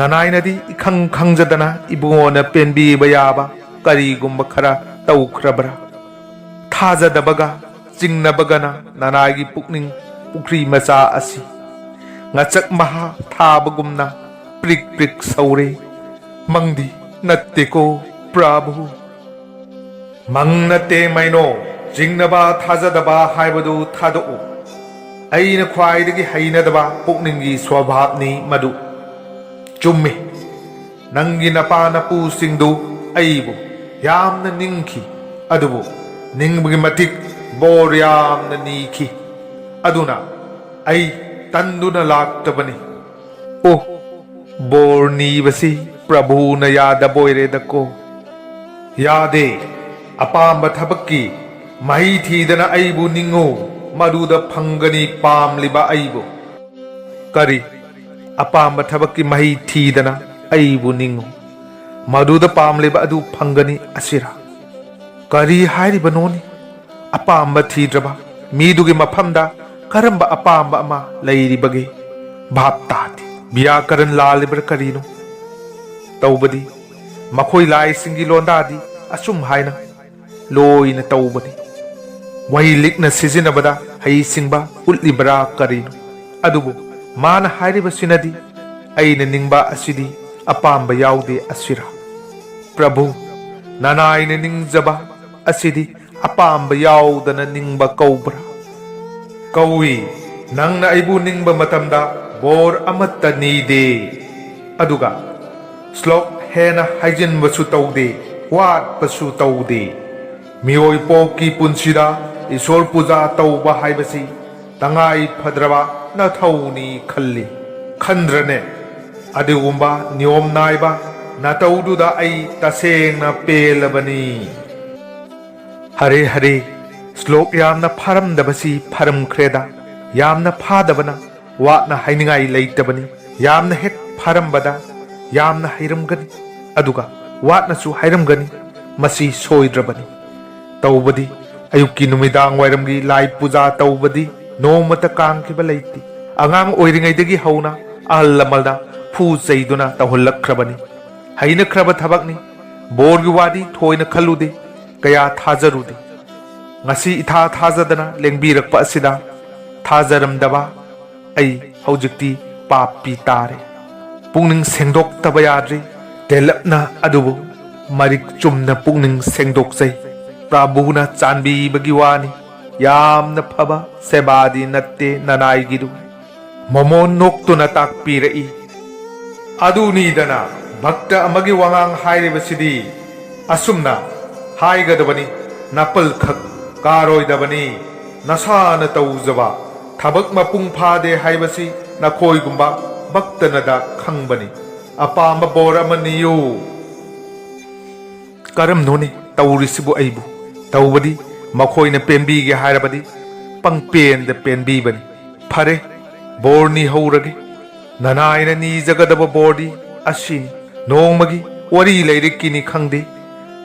ꯅꯅꯥꯏꯅꯗꯤ ꯏꯈꯪ ꯈꯪꯖꯗꯅ ꯏꯕꯨꯡꯉꯣꯅ ꯄꯦꯟꯕꯤꯕ ꯌꯥꯕ ꯀꯔꯤꯒꯨꯝꯕ ꯈꯔ ꯇꯧꯈ꯭ꯔꯕ꯭ꯔꯥ? ꯊꯥꯖꯗꯕꯒ ꯆꯤꯡꯅꯕꯒꯅ ꯅꯅꯥꯏꯒꯤ ꯄꯨꯛꯅꯤꯡ ꯄꯨꯈ꯭ꯔꯤ ꯃꯆꯥ ꯑꯁꯤ ꯉꯆꯛ ꯃꯍꯥ ꯊꯥꯕꯒꯨꯝꯅ ꯄ꯭ꯔꯤꯛ ꯄ꯭ꯔꯤꯛ ꯁꯧꯔꯦ꯫ ꯃꯪꯗꯤ ꯅꯠꯇꯦꯀꯣ ꯄ꯭ꯔꯚꯨ꯫ ꯃꯪ ꯅꯠꯇꯦ ꯃꯩꯅꯣ, ꯆꯤꯡꯅꯕ ꯊꯥꯖꯗꯕ ꯍꯥꯏꯕꯗꯨ ꯊꯥꯗꯣꯛꯎ꯫ ꯑꯩꯅ ꯈ꯭ꯋꯥꯏꯗꯒꯤ ꯍꯩꯅꯗꯕ ꯄꯨꯛꯅꯤꯡꯒꯤ ꯁ꯭ꯋꯚꯥꯕꯅꯤ ꯃꯗꯨ꯫ ꯆꯨꯝꯃꯤ, ꯅꯪꯒꯤ ꯅꯄꯥ ꯅꯄꯨꯁꯤꯡꯗꯨ ꯑꯩꯕꯨ ꯌꯥꯝꯅ ꯅꯤꯡꯈꯤ, ꯑꯗꯨꯕꯨ ꯅꯤꯡꯕꯒꯤ ꯃꯇꯤꯛ ꯕꯣꯔ ꯌꯥꯝꯅ ꯅꯤꯈꯤ꯫ ꯑꯗꯨꯅ ꯑꯩ ꯇꯟꯗꯨꯅ ꯂꯥꯛꯇꯕꯅꯤ꯫ ꯑꯣ, ꯕꯣꯔ ꯅꯤꯕꯁꯤ ꯄ꯭ꯔꯚꯨꯅ ꯌꯥꯗꯕ ꯑꯣꯏꯔꯦꯗꯀꯣ꯫ ꯌꯥꯗꯦ꯫ ꯑꯄꯥꯝꯕ ꯊꯕꯛꯀꯤ ꯃꯍꯩ ꯊꯤꯗꯅ ꯑꯩꯕꯨ ꯅꯤꯡꯉꯨ, ꯃꯗꯨꯗ ꯐꯪꯒꯅꯤ ꯄꯥꯝꯂꯤꯕ ꯑꯩꯕꯨ꯫ ꯀꯔꯤ? ꯑꯄꯥꯝꯕ ꯊꯕꯛꯀꯤ ꯃꯍꯩ ꯊꯤꯗꯅ ꯑꯩꯕꯨ ꯅꯤꯡꯉꯨ, ꯃꯗꯨꯗ ꯄꯥꯝꯂꯤꯕ ꯑꯗꯨ ꯐꯪꯒꯅꯤ ꯑꯁꯤꯔꯥ? ꯀꯔꯤ ꯍꯥꯏꯔꯤꯕꯅꯣꯅꯤ? ꯑꯄꯥꯝꯕ ꯊꯤꯗ꯭ꯔꯕ ꯃꯤꯗꯨꯒꯤ ꯃꯐꯝꯗ ꯀꯔꯝꯕ ꯑꯄꯥꯝꯕ ꯑꯃ ꯂꯩꯔꯤꯕꯒꯦ? ꯚꯥꯞ ꯇꯥꯗꯦ꯫ ꯕ꯭ꯌꯥꯀꯔꯟ ꯂꯥꯜꯂꯤꯕ꯭ꯔꯥ ꯀꯔꯤꯅꯣ? ꯇꯧꯕꯗꯤ ꯃꯈꯣꯏ ꯂꯥꯏꯁꯤꯡꯒꯤ ꯂꯣꯟꯗꯥꯗꯤ ꯑꯁꯨꯝ ꯍꯥꯏꯅ ꯂꯣꯏꯅ ꯇꯧꯕꯅꯤ꯫ ꯋꯥꯍꯩ ꯂꯤꯛꯅ ꯁꯤꯖꯤꯟꯅꯕꯗ ꯍꯩꯁꯤꯡꯕ ꯎꯠꯂꯤꯕ꯭ꯔꯥ ꯀꯔꯤꯅꯣ? ꯑꯗꯨꯕꯨ ꯃꯥꯅ ꯍꯥꯏꯔꯤꯕꯁꯤꯅꯗꯤ ꯑꯩꯅ ꯅꯤꯡꯕ ꯑꯁꯤꯗꯤ ꯑꯄꯥꯝꯕ ꯌꯥꯎꯗꯦ ꯑꯁꯤꯔꯥ? ꯄ꯭ꯔꯚꯨ, ꯅꯅꯥꯏꯅ ꯅꯤꯡꯖꯕ ꯑꯁꯤꯗꯤ ꯑꯄꯥꯝꯕ ꯌꯥꯎꯗꯅ ꯅꯤꯡꯕ ꯀꯧꯕ꯭ꯔꯥ? ꯀꯧꯏ꯫ ꯅꯪꯅ ꯑꯩꯕꯨ ꯅꯤꯡꯕ ꯃꯇꯝꯗ ꯕꯣꯔ ꯑꯃꯠꯇ ꯅꯤꯗꯦ꯫ ꯑꯗꯨꯒ ꯁ꯭ꯂꯣꯛ ꯍꯦꯟꯅ ꯍꯥꯏꯖꯤꯟꯕꯁꯨ ꯇꯧꯗꯦ, ꯋꯥꯠꯄꯁꯨ ꯇꯧꯗꯦ꯫ ꯃꯤꯑꯣꯏ ꯄꯣꯛꯀꯤ ꯄꯨꯟꯁꯤꯗ ꯏꯁꯣꯔ ꯄꯨꯖꯥ ꯇꯧꯕ ꯍꯥꯏꯕꯁꯤ ꯇꯉꯥꯏ ꯐꯗ꯭ꯔꯕ ꯅꯊꯧꯅꯤ ꯈꯜꯂꯤ꯫ ꯈꯟꯗ꯭ꯔꯅꯦ? ꯑꯗꯨꯒꯨꯝꯕ ꯅꯤꯌꯣꯝ ꯅꯥꯏꯕ ꯅꯇꯧꯗꯨꯗ ꯑꯩ ꯇꯁꯦꯡꯅ ꯄꯦꯜꯂꯕꯅꯤ꯫ ꯍꯔꯦ ꯍꯔꯦ, ꯁ꯭ꯂꯣꯛ ꯌꯥꯝꯅ ꯐꯥꯔꯝꯗꯕꯁꯤ ꯐꯔꯝꯈ꯭ꯔꯦꯗ꯫ ꯌꯥꯝꯅ ꯐꯥꯗꯕꯅ ꯋꯥꯠꯅ ꯍꯥꯏꯅꯤꯡꯉꯥꯏ ꯂꯩꯇꯕꯅꯤ꯫ ꯌꯥꯝꯅ ꯍꯦꯛ ꯐꯥꯔꯝꯕꯗ ꯌꯥꯝꯅ ꯍꯩꯔꯝꯒꯅꯤ, ꯑꯗꯨꯒ ꯋꯥꯠꯅꯁꯨ ꯍꯥꯏꯔꯝꯒꯅꯤ꯫ ꯃꯁꯤ ꯁꯣꯏꯗ꯭ꯔꯕꯅꯤ꯫ ꯇꯧꯕꯗꯤ ꯑꯌꯨꯛꯀꯤ ꯅꯨꯃꯤꯗꯥꯡ ꯋꯥꯏꯔꯝꯒꯤ ꯂꯥꯏ ꯄꯨꯖꯥ ꯇꯧꯕꯗꯤ ꯅꯣꯡꯃꯇ ꯀꯥꯡꯈꯤꯕ ꯂꯩꯇꯦ꯫ ꯑꯉꯥꯡ ꯑꯣꯏꯔꯤꯉꯩꯗꯒꯤ ꯍꯧꯅ ꯑꯍꯜ ꯂꯃꯟꯅ ꯐꯨ ꯆꯩꯗꯨꯅ ꯇꯧꯍꯜꯂꯛꯈ꯭ꯔꯕꯅꯤ꯫ ꯍꯩꯅꯈ꯭ꯔꯕ ꯊꯕꯛꯅꯤ꯫ ꯕꯣꯔꯒꯤ ꯋꯥꯗꯤ ꯊꯣꯏꯅ ꯈꯜꯂꯨꯗꯦ, ꯀꯌꯥ ꯊꯥꯖꯔꯨꯗꯦ꯫ ꯉꯁꯤ ꯏꯊꯥ ꯊꯥꯖꯗꯅ ꯂꯦꯡꯕꯤꯔꯛꯄ ꯑꯁꯤꯗ ꯊꯥꯖꯔꯝꯗꯕ ꯑꯩ ꯍꯧꯖꯤꯛꯇꯤ ꯄꯥꯞꯄꯤ ꯇꯥꯔꯦ꯫ ꯄꯨꯛꯅꯤꯡ ꯁꯦꯡꯗꯣꯛꯇꯕ ꯌꯥꯗ꯭ꯔꯤ꯫ ꯇꯦꯂꯞꯅ ꯑꯗꯨꯕꯨ ꯃꯔꯤꯛ ꯆꯨꯝꯅ ꯄꯨꯛꯅꯤꯡ ꯁꯦꯡꯗꯣꯛꯆꯩ꯫ ꯄ꯭ꯔꯚꯨꯅ ꯆꯥꯟꯕꯤꯕꯒꯤ ꯋꯥꯅꯤ꯫ ꯌꯥꯝꯅ ꯐꯕ ꯁꯦꯕꯥꯗꯤ ꯅꯠꯇꯦ ꯅꯅꯥꯏꯒꯤꯗꯨ꯫ ꯃꯣꯃꯣꯟ ꯅꯣꯛꯇꯨꯅ ꯇꯥꯛꯄꯤꯔꯛꯏ꯫ ꯑꯗꯨꯅꯤꯗꯅ ꯚꯛꯇ ꯑꯃꯒꯤ ꯋꯥꯉꯥꯡ ꯍꯥꯏꯔꯤꯕꯁꯤꯗꯤ꯫ ꯑꯁꯨꯝꯅ ꯍꯥꯏꯒꯗꯕꯅꯤ, ꯅꯥꯄꯜꯈꯛ ꯀꯥꯔꯣꯏꯗꯕꯅꯤ꯫ ꯅꯁꯥꯅ ꯇꯧꯖꯕ ꯊꯕꯛ ꯃꯄꯨꯡ ꯐꯥꯗꯦ ꯍꯥꯏꯕꯁꯤ ꯅꯈꯣꯏꯒꯨꯝꯕ ꯚꯛꯇꯅꯗ ꯈꯪꯕꯅꯤ꯫ ꯑꯄꯥꯝꯕ ꯕꯣꯔ ꯑꯃ ꯅꯤꯌꯨ꯫ ꯀꯔꯝꯅꯣꯅꯦ ꯇꯧꯔꯤꯁꯤꯕꯨ ꯑꯩꯕꯨ? ꯇꯧꯕꯗꯤ ꯃꯈꯣꯏꯅ ꯄꯦꯟꯕꯤꯒꯦ ꯍꯥꯏꯔꯕꯗꯤ ꯄꯪꯄꯦꯟꯗ ꯄꯦꯟꯕꯤꯕꯅꯤ꯫ ꯐꯔꯦ, ꯕꯣꯔ ꯅꯤꯍꯧꯔꯒꯦ꯫ ꯅꯅꯥꯏꯅ ꯅꯤꯖꯒꯗꯕ ꯕꯣꯔꯗꯤ ꯑꯁꯤꯅꯤ꯫ ꯅꯣꯡꯃꯒꯤ ꯋꯥꯔꯤ ꯂꯥꯏꯔꯤꯛꯀꯤꯅꯤ ꯈꯪꯗꯦ,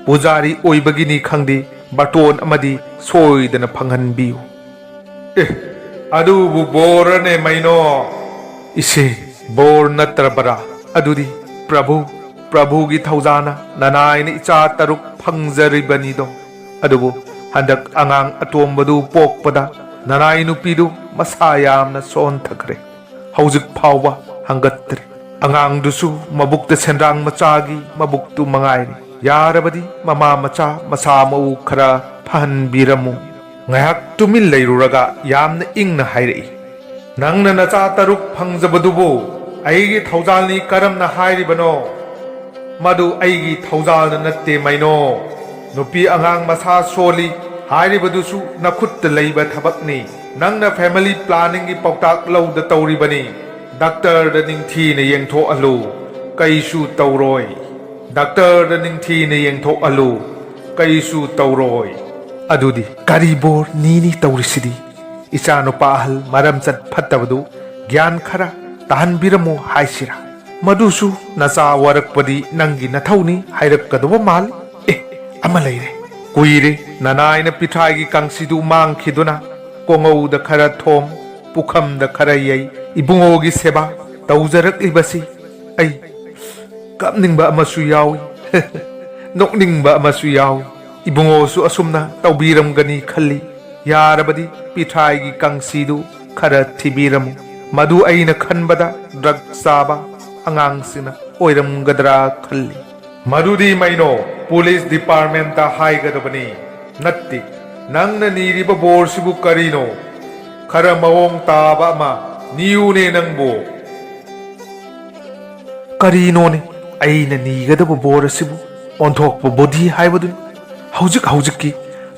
ꯄꯨꯖꯥꯔꯤ ꯑꯣꯏꯕꯒꯤꯅꯤ ꯈꯪꯗꯦ, ꯕꯥꯇꯣꯟ ꯑꯃꯗꯤ ꯁꯣꯏꯗꯅ ꯐꯪꯍꯟꯕꯤꯌꯨ꯫ ꯑꯦ, ꯑꯗꯨꯕꯨ ꯕꯣꯔꯅꯦ ꯃꯩꯅꯣ꯫ ꯏꯁꯦ, ꯕꯣꯔ ꯅꯠꯇ꯭ꯔꯕꯔꯥ? ꯑꯗꯨꯗꯤ ꯄ꯭ꯔꯚꯨ, ꯄ꯭ꯔꯚꯨꯒꯤ ꯊꯧꯖꯥꯅ ꯅꯅꯥꯏꯅ ꯏꯆꯥ ꯇꯔꯨꯛ ꯐꯪꯖꯔꯤꯕꯅꯤꯗꯣ꯫ ꯑꯗꯨꯕꯨ ꯍꯟꯗꯛ ꯑꯉꯥꯡ ꯑꯇꯣꯝꯕꯗꯨ ꯄꯣꯛꯄꯗ ꯅꯅꯥꯏ ꯅꯨꯄꯤꯗꯨ ꯃꯁꯥ ꯌꯥꯝꯅ ꯁꯣꯟꯊꯈ꯭ꯔꯦ꯫ ꯍꯧꯖꯤꯛ ꯐꯥꯎꯕ ꯍꯪꯒꯠꯇ꯭ꯔꯤ꯫ ꯑꯉꯥꯡꯗꯨꯁꯨ ꯃꯕꯨꯛꯇ ꯁꯦꯟꯗ꯭ꯔꯥꯡ ꯃꯆꯥꯒꯤ ꯃꯕꯨꯛꯇꯨ ꯃꯉꯥꯏꯔꯦ꯫ ꯌꯥꯔꯕꯗꯤ ꯃꯃꯥ ꯃꯆꯥ ꯃꯁꯥ ꯃꯎ ꯈꯔ ꯐꯍꯟꯕꯤꯔꯝꯃꯨ꯫ ꯉꯥꯏꯍꯥꯛ ꯇꯨꯃꯤꯟ ꯂꯩꯔꯨꯔꯒ ꯌꯥꯝꯅ ꯏꯪꯅ ꯍꯥꯏꯔꯛꯏ, "ꯅꯪꯅ ꯅꯆꯥ ꯇꯔꯨꯛ ꯐꯪꯖꯕꯗꯨꯕꯨ ꯑꯩꯒꯤ ꯊꯧꯖꯥꯜꯅꯤ ꯀꯔꯝꯅ ꯍꯥꯏꯔꯤꯕꯅꯣ? ꯃꯗꯨ ꯑꯩꯒꯤ ꯊꯧꯖꯥꯜꯅ ꯅꯠꯇꯦ ꯃꯩꯅꯣ꯫ ꯅꯨꯄꯤ ꯑꯉꯥꯡ ꯃꯁꯥ ꯁꯣꯜꯂꯤ ꯍꯥꯏꯔꯤꯕꯗꯨꯁꯨ ꯅꯈꯨꯠꯇ ꯂꯩꯕ ꯊꯕꯛꯅꯤ꯫ ꯅꯪꯅ ꯐꯦꯃꯤꯂꯤ ꯄ꯭ꯂꯥꯅꯤꯡꯒꯤ ꯄꯥꯎꯇꯥꯛ ꯂꯧꯗ ꯇꯧꯔꯤꯕꯅꯤ꯫ ꯗꯥꯛꯇꯔꯗ ꯅꯤꯡꯊꯤꯅ ꯌꯦꯡꯊꯣꯛꯍꯜꯂꯨ, ꯀꯩꯁꯨ ꯇꯧꯔꯣꯏ꯫ ꯗꯥꯛꯇꯔꯗ ꯅꯤꯡꯊꯤꯅ ꯌꯦꯡꯊꯣꯛꯍꯜꯂꯨ, ꯀꯩꯁꯨ ꯇꯧꯔꯣꯏ꯫" ꯑꯗꯨꯗꯤ ꯀꯔꯤ ꯕꯣꯔ ꯅꯤꯅꯤ ꯇꯧꯔꯤꯁꯤꯗꯤ? ꯏꯆꯥꯅꯨꯄꯥ ꯑꯍꯜ ꯃꯔꯝꯆꯠ ꯐꯠꯇꯕꯗꯨ ꯒ꯭ꯌꯥꯟ ꯈꯔ ꯇꯥꯍꯟꯕꯤꯔꯝꯃꯨ ꯍꯥꯏꯁꯤꯔꯥ? ꯃꯗꯨꯁꯨ ꯅꯆꯥ ꯋꯥꯔꯛꯄꯗꯤ ꯅꯪꯒꯤ ꯅꯊꯧꯅꯤ ꯍꯥꯏꯔꯛꯀꯗꯧꯕ ꯃꯥꯜꯂꯤ꯫ ꯑꯦ, ꯑꯃ ꯂꯩꯔꯦ꯫ ꯀꯨꯏꯔꯦ ꯅꯅꯥꯏꯅ ꯄꯤꯊ꯭ꯔꯥꯏꯒꯤ ꯀꯥꯡꯁꯤꯗꯨ ꯃꯥꯡꯈꯤꯗꯨꯅ꯫ ꯀꯣꯉꯧꯗ ꯈꯔ ꯊꯣꯝ, ꯄꯨꯈꯝꯗ ꯈꯔ ꯌꯩ, ꯏꯕꯨꯡꯉꯣꯒꯤ ꯁꯦꯕꯥ ꯇꯧꯖꯔꯛꯂꯤꯕꯁꯤ ꯑꯩ ꯀꯞꯅꯤꯡꯕ ꯑꯃꯁꯨ ꯌꯥꯎꯏ, ꯅꯣꯛꯅꯤꯡꯕ ꯑꯃꯁꯨ ꯌꯥꯎꯏ꯫ ꯏꯕꯨꯡꯉꯣꯁꯨ ꯑꯁꯨꯝꯅ ꯇꯧꯕꯤꯔꯝꯒꯅꯤ ꯈꯜꯂꯤ꯫ ꯌꯥꯔꯕꯗꯤ ꯄꯤꯊ꯭ꯔꯥꯏꯒꯤ ꯀꯥꯡꯁꯤꯗꯨ ꯈꯔ ꯊꯤꯕꯤꯔꯝꯃꯨ꯫ ꯃꯗꯨ ꯑꯩꯅ ꯈꯟꯕꯗ ꯗ꯭ꯔꯒ ꯆꯥꯕ ꯑꯉꯥꯡꯁꯤꯡꯅ ꯑꯣꯏꯔꯝꯒꯗ꯭ꯔꯥ ꯈꯜꯂꯤ꯫ ꯃꯗꯨꯗꯤ ꯃꯩꯅꯣ, ꯄꯨꯂꯤꯁ ꯗꯤꯄꯥꯔꯠꯃꯦꯟꯇ ꯍꯥꯏꯒꯗꯕꯅꯤ꯫ ꯅꯠꯇꯦ, ꯅꯪꯅ ꯅꯤꯔꯤꯕ ꯕꯣꯔꯁꯤꯕꯨ ꯀꯔꯤꯅꯣ? ꯈꯔ ꯃꯑꯣꯡ ꯇꯥꯕ ꯑꯃ ꯅꯤꯌꯨꯅꯦ ꯅꯪꯕꯨ꯫ ꯀꯔꯤꯅꯣꯅꯦ ꯑꯩꯅ ꯅꯤꯒꯗꯕ ꯕꯣꯔ ꯑꯁꯤꯕꯨ? ꯑꯣꯟꯊꯣꯛꯄ ꯕꯨꯙꯤ ꯍꯥꯏꯕꯗꯨꯅꯤ꯫ ꯍꯧꯖꯤꯛ ꯍꯧꯖꯤꯛꯀꯤ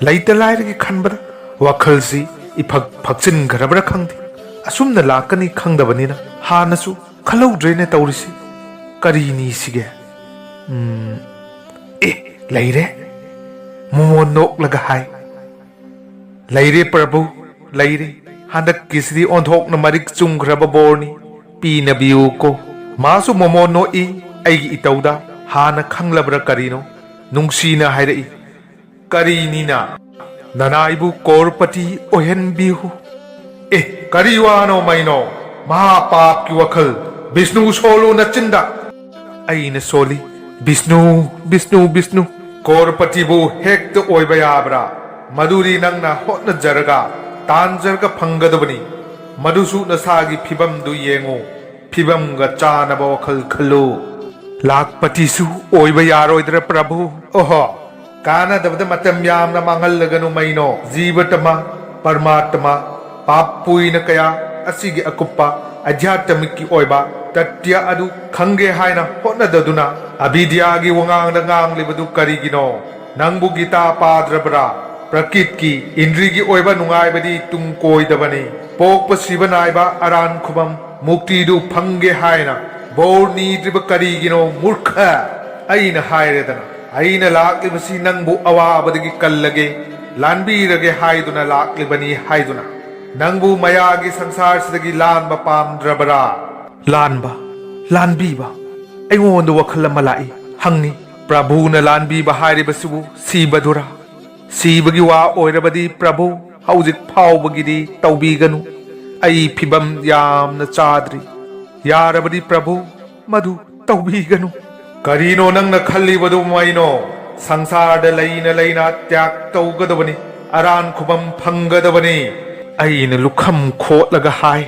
ꯂꯩꯇ ꯂꯥꯏꯔꯒꯤ ꯈꯟꯕꯗ ꯋꯥꯈꯜꯁꯤ ꯏꯐꯛ ꯐꯛꯆꯤꯟꯈ꯭ꯔꯕ꯭ꯔꯥ ꯈꯪꯗꯦ꯫ ꯑꯁꯨꯝꯅ ꯂꯥꯛꯀꯅꯤ ꯈꯪꯗꯕꯅꯤꯅ ꯍꯥꯟꯅꯁꯨ ꯈꯜꯍꯧꯗ꯭ꯔꯦꯅꯦ ꯇꯧꯔꯤꯁꯤ꯫ ꯀꯔꯤ ꯅꯤꯁꯤꯒꯦ? ꯎꯝ, ꯑꯦ, ꯂꯩꯔꯦ꯫ ꯃꯣꯃꯣꯟ ꯅꯣꯛꯂꯒ ꯍꯥꯏ, "ꯂꯩꯔꯦ ꯄ꯭ꯔꯚꯨ, ꯂꯩꯔꯦ꯫ ꯍꯟꯗꯛꯀꯤꯁꯤꯗꯤ ꯑꯣꯟꯊꯣꯛꯅ ꯃꯔꯤꯛ ꯆꯨꯝꯈ꯭ꯔꯕ ꯕꯣꯔꯅꯤ꯫ ꯄꯤꯅꯕꯤꯌꯨꯀꯣ꯫" ꯃꯥꯁꯨ ꯃꯣꯃꯣꯟ ꯅꯣꯛꯏ꯫ ꯑꯩꯒꯤ ꯏꯇꯧꯗ ꯍꯥꯟꯅ ꯈꯪꯂꯕ꯭ꯔꯥ ꯀꯔꯤꯅꯣ? ꯅꯨꯡꯁꯤꯅ ꯍꯥꯏꯔꯛꯏ, "ꯀꯔꯤꯅꯤꯅ? ꯅꯅꯥꯏꯕꯨ ꯀꯣꯔꯄꯇꯤ ꯑꯣꯏꯍꯟꯕꯤꯌꯨ꯫" ꯑꯦ, ꯀꯔꯤ ꯋꯥꯅꯣ ꯃꯩꯅꯣ? ꯃꯍꯥꯄꯥꯞꯀꯤ ꯋꯥꯈꯜ꯫ ꯕꯤꯁꯅꯨ ꯁꯣꯜꯂꯨ ꯅꯆꯤꯟꯗ꯫ ꯑꯩꯅ ꯁꯣꯜꯂꯤ, ꯕꯤꯁꯅꯨ, ꯕꯤꯁꯅꯨ, ꯕꯤꯁꯅꯨ꯫ ꯀꯣꯔꯄꯇꯤꯕꯨ ꯍꯦꯛꯇ ꯑꯣꯏꯕ ꯌꯥꯕ꯭ꯔꯥ? ꯃꯗꯨꯗꯤ ꯅꯪꯅ ꯍꯣꯠꯅꯖꯔꯒ, ꯇꯥꯟꯖꯔꯒ ꯐꯪꯒꯗꯕꯅꯤ꯫ ꯃꯗꯨꯁꯨ ꯅꯁꯥꯒꯤ ꯐꯤꯕꯝꯗꯨ ꯌꯦꯡꯉꯨ꯫ ꯐꯤꯕꯝꯒ ꯆꯥꯅꯕ ꯋꯥꯈꯜ ꯈꯜꯂꯨ꯫ ꯂꯥꯛꯄꯇꯤꯁꯨ ꯑꯣꯏꯕ ꯌꯥꯔꯣꯏꯗ꯭ꯔꯥ, ꯄ꯭ꯔꯚꯨ? ꯑꯣꯍꯣ, ꯀꯥꯟꯅꯗꯕꯗ ꯃꯇꯝ ꯌꯥꯝꯅ ꯃꯥꯡꯍꯜꯂꯒꯅꯨ ꯃꯩꯅꯣ꯫ ꯖꯤꯕꯇꯃ, ꯄꯔꯃꯥꯇꯃ, ꯄꯥꯞ ꯄꯨꯏꯅ ꯀꯌꯥ ꯑꯁꯤꯒꯤ ꯑꯀꯨꯞꯄ ꯑꯙ꯭ꯌꯥꯠꯃꯤꯛꯀꯤ ꯑꯣꯏꯕ ꯇꯠꯇ꯭ꯌ ꯑꯗꯨ ꯈꯪꯒꯦ ꯍꯥꯏꯅ ꯍꯣꯠꯅꯗꯗꯨꯅ ꯑꯕꯤꯗ꯭ꯌꯥꯒꯤ ꯋꯥꯉꯥꯡꯗ ꯉꯥꯡꯂꯤꯕꯗꯨ ꯀꯔꯤꯒꯤꯅꯣ? ꯅꯪꯕꯨ ꯒꯤꯇꯥ ꯄꯥꯗ꯭ꯔꯕ꯭ꯔꯥ? ꯄ꯭ꯔꯀꯤꯠꯀꯤ, ꯏꯟꯗ꯭ꯔꯤꯒꯤ ꯑꯣꯏꯕ ꯅꯨꯡꯉꯥꯏꯕꯗꯤ ꯇꯨꯡ ꯀꯣꯏꯗꯕꯅꯤ꯫ ꯄꯣꯛꯄ ꯁꯤꯕ ꯅꯥꯏꯕ ꯑꯔꯥꯟ ꯈꯨꯕꯝ ꯃꯨꯛꯇꯤꯗꯨ ꯐꯪꯒꯦ ꯍꯥꯏꯅ ꯕꯣꯔ ꯅꯤꯗ꯭ꯔꯤꯕ ꯀꯔꯤꯒꯤꯅꯣ, ꯃꯨꯔꯈ? ꯑꯩꯅ ꯍꯥꯏꯔꯦꯗꯅ, ꯑꯩꯅ ꯂꯥꯛꯂꯤꯕꯁꯤ ꯅꯪꯕꯨ ꯑꯋꯥꯕꯗꯒꯤ ꯀꯜꯂꯒꯦ, ꯂꯥꯟꯕꯤꯔꯒꯦ ꯍꯥꯏꯗꯨꯅ ꯂꯥꯛꯂꯤꯕꯅꯤ ꯍꯥꯏꯗꯨꯅ꯫ ꯅꯪꯕꯨ ꯃꯌꯥꯒꯤ ꯁꯪꯁꯥꯔꯁꯤꯗꯒꯤ ꯂꯥꯟꯕ ꯄꯥꯝꯗ꯭ꯔꯕꯔꯥ? ꯂꯥꯟꯕ, ꯂꯥꯟꯕꯤꯕ꯫ ꯑꯩꯉꯣꯟꯗ ꯋꯥꯈꯜ ꯑꯃ ꯂꯥꯛꯏ, ꯍꯪꯅꯤ꯫ ꯄ꯭ꯔꯚꯨꯅ ꯂꯥꯟꯕꯤꯕ ꯍꯥꯏꯔꯤꯕꯁꯤꯕꯨ ꯁꯤꯕꯗꯨꯔꯥ? ꯁꯤꯕꯒꯤ ꯋꯥ ꯑꯣꯏꯔꯕꯗꯤ ꯄ꯭ꯔꯚꯨ, ꯍꯧꯖꯤꯛ ꯐꯥꯎꯕꯒꯤꯗꯤ ꯇꯧꯕꯤꯒꯅꯨ꯫ ꯑꯩ ꯐꯤꯕꯝ ꯌꯥꯝꯅ ꯆꯥꯗ꯭ꯔꯤ꯫ ꯌꯥꯔꯕꯗꯤ ꯄ꯭ꯔꯚꯨ, ꯃꯗꯨ ꯇꯧꯕꯤꯒꯅꯨ꯫ ꯀꯔꯤꯅꯣ ꯅꯪꯅ ꯈꯜꯂꯤꯕꯗꯨ ꯃꯩꯅꯣ? ꯁꯪꯁꯥꯔꯗ ꯂꯩꯅ ꯂꯩꯅ ꯇ꯭ꯌꯥꯒ ꯇꯧꯒꯗꯕꯅꯤ, ꯑꯔꯥꯟ ꯈꯨꯕꯝ ꯐꯪꯒꯗꯕꯅꯤ꯫ ꯑꯩꯅ ꯂꯨꯈꯝ ꯈꯣꯠꯂꯒ ꯍꯥꯏ,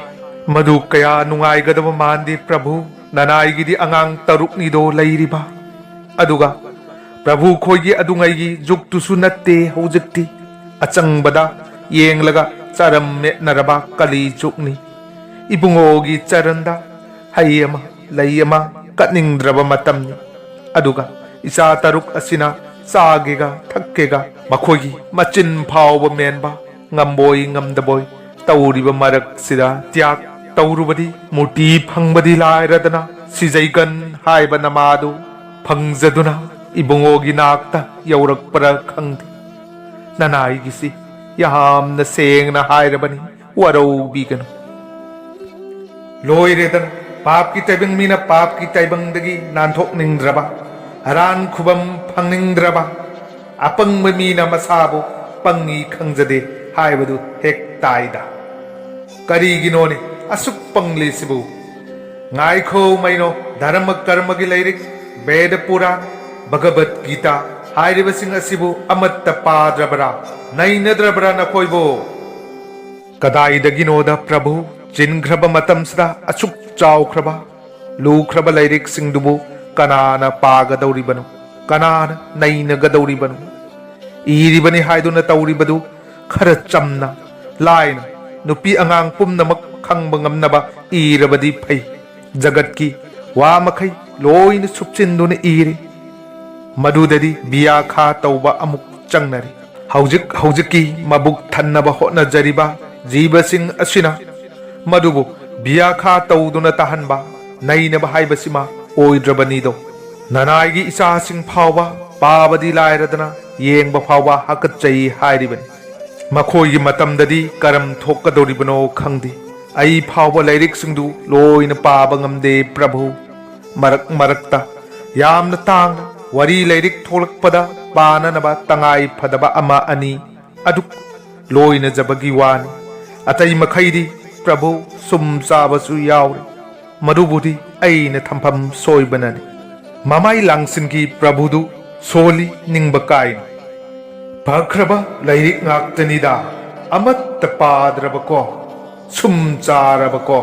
ꯃꯗꯨ ꯀꯌꯥ ꯅꯨꯡꯉꯥꯏꯒꯗꯕ ꯃꯥꯟꯗꯦ ꯄ꯭ꯔꯚꯨ꯫ ꯅꯅꯥꯏꯒꯤꯗꯤ ꯑꯉꯥꯡ ꯇꯔꯨꯛꯅꯤꯗꯣ ꯂꯩꯔꯤꯕ꯫ ꯑꯗꯨꯒ ꯄ꯭ꯔꯚꯨ ꯈꯣꯏꯒꯤ ꯑꯗꯨꯉꯩꯒꯤ ꯖꯨꯛꯇꯨꯁꯨ ꯅꯠꯇꯦ ꯍꯧꯖꯤꯛꯇꯤ꯫ ꯑꯆꯪꯕꯗ ꯌꯦꯡꯂꯒ ꯆꯔꯝ ꯃꯦꯠꯅꯔꯕ ꯀꯂꯤ ꯖꯨꯛꯅꯤ꯫ ꯏꯕꯨꯡꯉꯣꯒꯤ ꯆꯔꯟꯗ ꯍꯩ ꯑꯃ, ꯂꯩ ꯑꯃ ꯀꯠꯅꯤꯡꯗ꯭ꯔꯕ ꯃꯇꯝꯅꯤ꯫ ꯑꯗꯨꯒ ꯏꯆꯥ ꯇꯔꯨꯛ ꯑꯁꯤꯅ ꯆꯥꯒꯦꯒ ꯊꯛꯀꯦꯒ ꯃꯈꯣꯏꯒꯤ ꯃꯆꯤꯟ ꯐꯥꯎꯕ ꯃꯦꯟꯕ ꯉꯝꯕꯣꯏ ꯉꯝꯗꯕꯣꯏ ꯇꯧꯔꯤꯕ ꯃꯔꯛꯁꯤꯗ ꯇ꯭ꯌꯥꯒ ꯇꯧꯔꯨꯕꯗꯤ ꯃꯨꯔꯇꯤ ꯐꯪꯕꯗꯤ ꯂꯥꯏꯔꯗꯅ ꯁꯤꯖꯩꯒꯟ ꯍꯥꯏꯕ ꯅꯃꯥꯗꯨ ꯐꯪꯖꯗꯨꯅ ꯏꯕꯨꯡꯉꯣꯒꯤ ꯅꯥꯛꯇ ꯌꯧꯔꯛꯄ꯭ꯔꯥ ꯈꯪꯗꯦ꯫ ꯅꯅꯥꯏꯒꯤꯁꯤ ꯌꯥꯝꯅ ꯁꯦꯡꯅ ꯍꯥꯏꯔꯕꯅꯤ, ꯋꯥꯔꯧꯕꯤꯒꯅꯨ꯫ ꯂꯣꯏꯔꯦꯗꯅ, ꯄꯥꯞꯀꯤ ꯇꯥꯏꯕꯪ ꯃꯤꯅ ꯄꯥꯞꯀꯤ ꯇꯥꯏꯕꯪꯗꯒꯤ ꯅꯥꯟꯊꯣꯛꯅꯤꯡꯗ꯭ꯔꯕ, ꯑꯔꯥꯟ ꯈꯨꯕꯝ ꯐꯪꯅꯤꯡꯗ꯭ꯔꯕ, ꯑꯄꯪꯕ ꯃꯤꯅ ꯃꯁꯥꯕꯨ ꯄꯪꯉꯤ ꯈꯪꯖꯗꯦ ꯍꯥꯏꯕꯗꯨ ꯍꯦꯛ ꯇꯥꯏꯗ꯫ ꯀꯔꯤꯒꯤꯅꯣꯅꯦ ꯑꯁꯨꯛ ꯄꯪꯂꯤꯁꯤꯕꯨ? ꯉꯥꯏꯈꯣ ꯃꯩꯅꯣ, ꯙꯔꯃ ꯀꯔꯃꯒꯤ ꯂꯥꯏꯔꯤꯛ, ꯕꯦꯗ ꯄꯨꯔꯥꯟ, ꯚꯒꯕꯠ ꯒꯤꯇꯥ ꯍꯥꯏꯔꯤꯕꯁꯤꯡ ꯑꯁꯤꯕꯨ ꯑꯃꯠꯇ ꯄꯥꯗ꯭ꯔꯕ꯭ꯔꯥ? ꯅꯩꯅꯗ꯭ꯔꯕ꯭ꯔꯥ ꯅꯈꯣꯏꯕꯨ? ꯀꯗꯥꯏꯗꯒꯤꯅꯣꯗ ꯄ꯭ꯔꯚꯨ, ꯆꯤꯟꯈ꯭ꯔꯕ ꯃꯇꯝꯁꯤꯗ ꯑꯁꯨꯛ ꯆꯥꯎꯈ꯭ꯔꯕ, ꯂꯨꯈ꯭ꯔꯕ ꯂꯥꯏꯔꯤꯛꯁꯤꯡꯗꯨꯕꯨ ꯀꯅꯥꯅ ꯄꯥꯒꯗꯧꯔꯤꯕꯅꯣ? ꯀꯅꯥꯅ ꯅꯩꯅꯒꯗꯧꯔꯤꯕꯅꯣ? ꯏꯔꯤꯕꯅꯤ ꯍꯥꯏꯗꯨꯅ ꯇꯧꯔꯤꯕꯗꯨ ꯈꯔ ꯆꯝꯅ, ꯂꯥꯏꯅ, ꯅꯨꯄꯤ ꯑꯉꯥꯡ ꯄꯨꯝꯅꯃꯛ ꯈꯪꯕ ꯉꯝꯅꯕ ꯏꯔꯕꯗꯤ ꯐꯩ꯫ ꯖꯒꯠꯀꯤ ꯋꯥ ꯃꯈꯩ ꯂꯣꯏꯅ ꯁꯨꯞꯆꯤꯟꯗꯨꯅ ꯏꯔꯦ꯫ ꯃꯗꯨꯗꯗꯤ ꯕꯤꯌꯥꯈꯥ ꯇꯧꯕ ꯑꯃꯨꯛ ꯆꯪꯅꯔꯤ꯫ ꯍꯧꯖꯤꯛ ꯍꯧꯖꯤꯛꯀꯤ ꯃꯕꯨꯛ ꯊꯟꯅꯕ ꯍꯣꯠꯅꯖꯔꯤꯕ ꯖꯤꯕꯁꯤꯡ ꯑꯁꯤꯅ ꯃꯗꯨꯕꯨ ꯕꯤꯌꯥꯈꯥ ꯇꯧꯗꯨꯅ ꯇꯥꯍꯟꯕ, ꯅꯩꯅꯕ ꯍꯥꯏꯕꯁꯤꯃ ꯑꯣꯏꯗ꯭ꯔꯕꯅꯤꯗꯣ꯫ ꯅꯅꯥꯏꯒꯤ ꯏꯆꯥꯁꯤꯡ ꯐꯥꯎꯕ ꯄꯥꯕꯗꯤ ꯂꯥꯏꯔꯗꯅ ꯌꯦꯡꯕ ꯐꯥꯎꯕ ꯍꯥꯀꯠꯆꯩ ꯍꯥꯏꯔꯤꯕꯅꯤ꯫ ꯃꯈꯣꯏꯒꯤ ꯃꯇꯝꯗꯗꯤ ꯀꯔꯝ ꯊꯣꯛꯀꯗꯧꯔꯤꯕꯅꯣ ꯈꯪꯗꯦ꯫ ꯑꯩ ꯐꯥꯎꯕ ꯂꯥꯏꯔꯤꯛꯁꯤꯡꯗꯨ ꯂꯣꯏꯅ ꯄꯥꯕ ꯉꯝꯗꯦ ꯄ꯭ꯔꯚꯨ꯫ ꯃꯔꯛ ꯃꯔꯛꯇ ꯌꯥꯝꯅ ꯇꯥꯡꯅ ꯋꯥꯔꯤ ꯂꯥꯏꯔꯤꯛ ꯊꯣꯛꯂꯛꯄꯗ ꯄꯥꯅꯅꯕ ꯇꯉꯥꯏ ꯐꯗꯕ ꯑꯃ ꯑꯅꯤ ꯑꯗꯨ ꯂꯣꯏꯅꯖꯕꯒꯤ ꯋꯥꯅꯤ꯫ ꯑꯇꯩ ꯃꯈꯩꯗꯤ ꯄ꯭ꯔꯚꯨ ꯁꯨꯝ ꯆꯥꯕꯁꯨ ꯌꯥꯎꯔꯤ꯫ ꯃꯗꯨꯕꯨꯗꯤ ꯑꯩꯅ ꯊꯝꯐꯝ ꯁꯣꯏꯕꯅꯅꯤ꯫ ꯃꯃꯥꯏ ꯂꯥꯡꯁꯤꯟꯈꯤ ꯄ꯭ꯔꯚꯨꯗꯨ ꯁꯣꯜꯂꯤ ꯅꯤꯡꯕ ꯀꯥꯏꯅ꯫ ꯐꯈ꯭ꯔꯕ ꯂꯥꯏꯔꯤꯛ ꯉꯥꯛꯇꯅꯤꯗ, ꯑꯃꯠꯇ ꯄꯥꯗ꯭ꯔꯕꯀꯣ, ꯁꯨꯝ ꯆꯥꯔꯕꯀꯣ꯫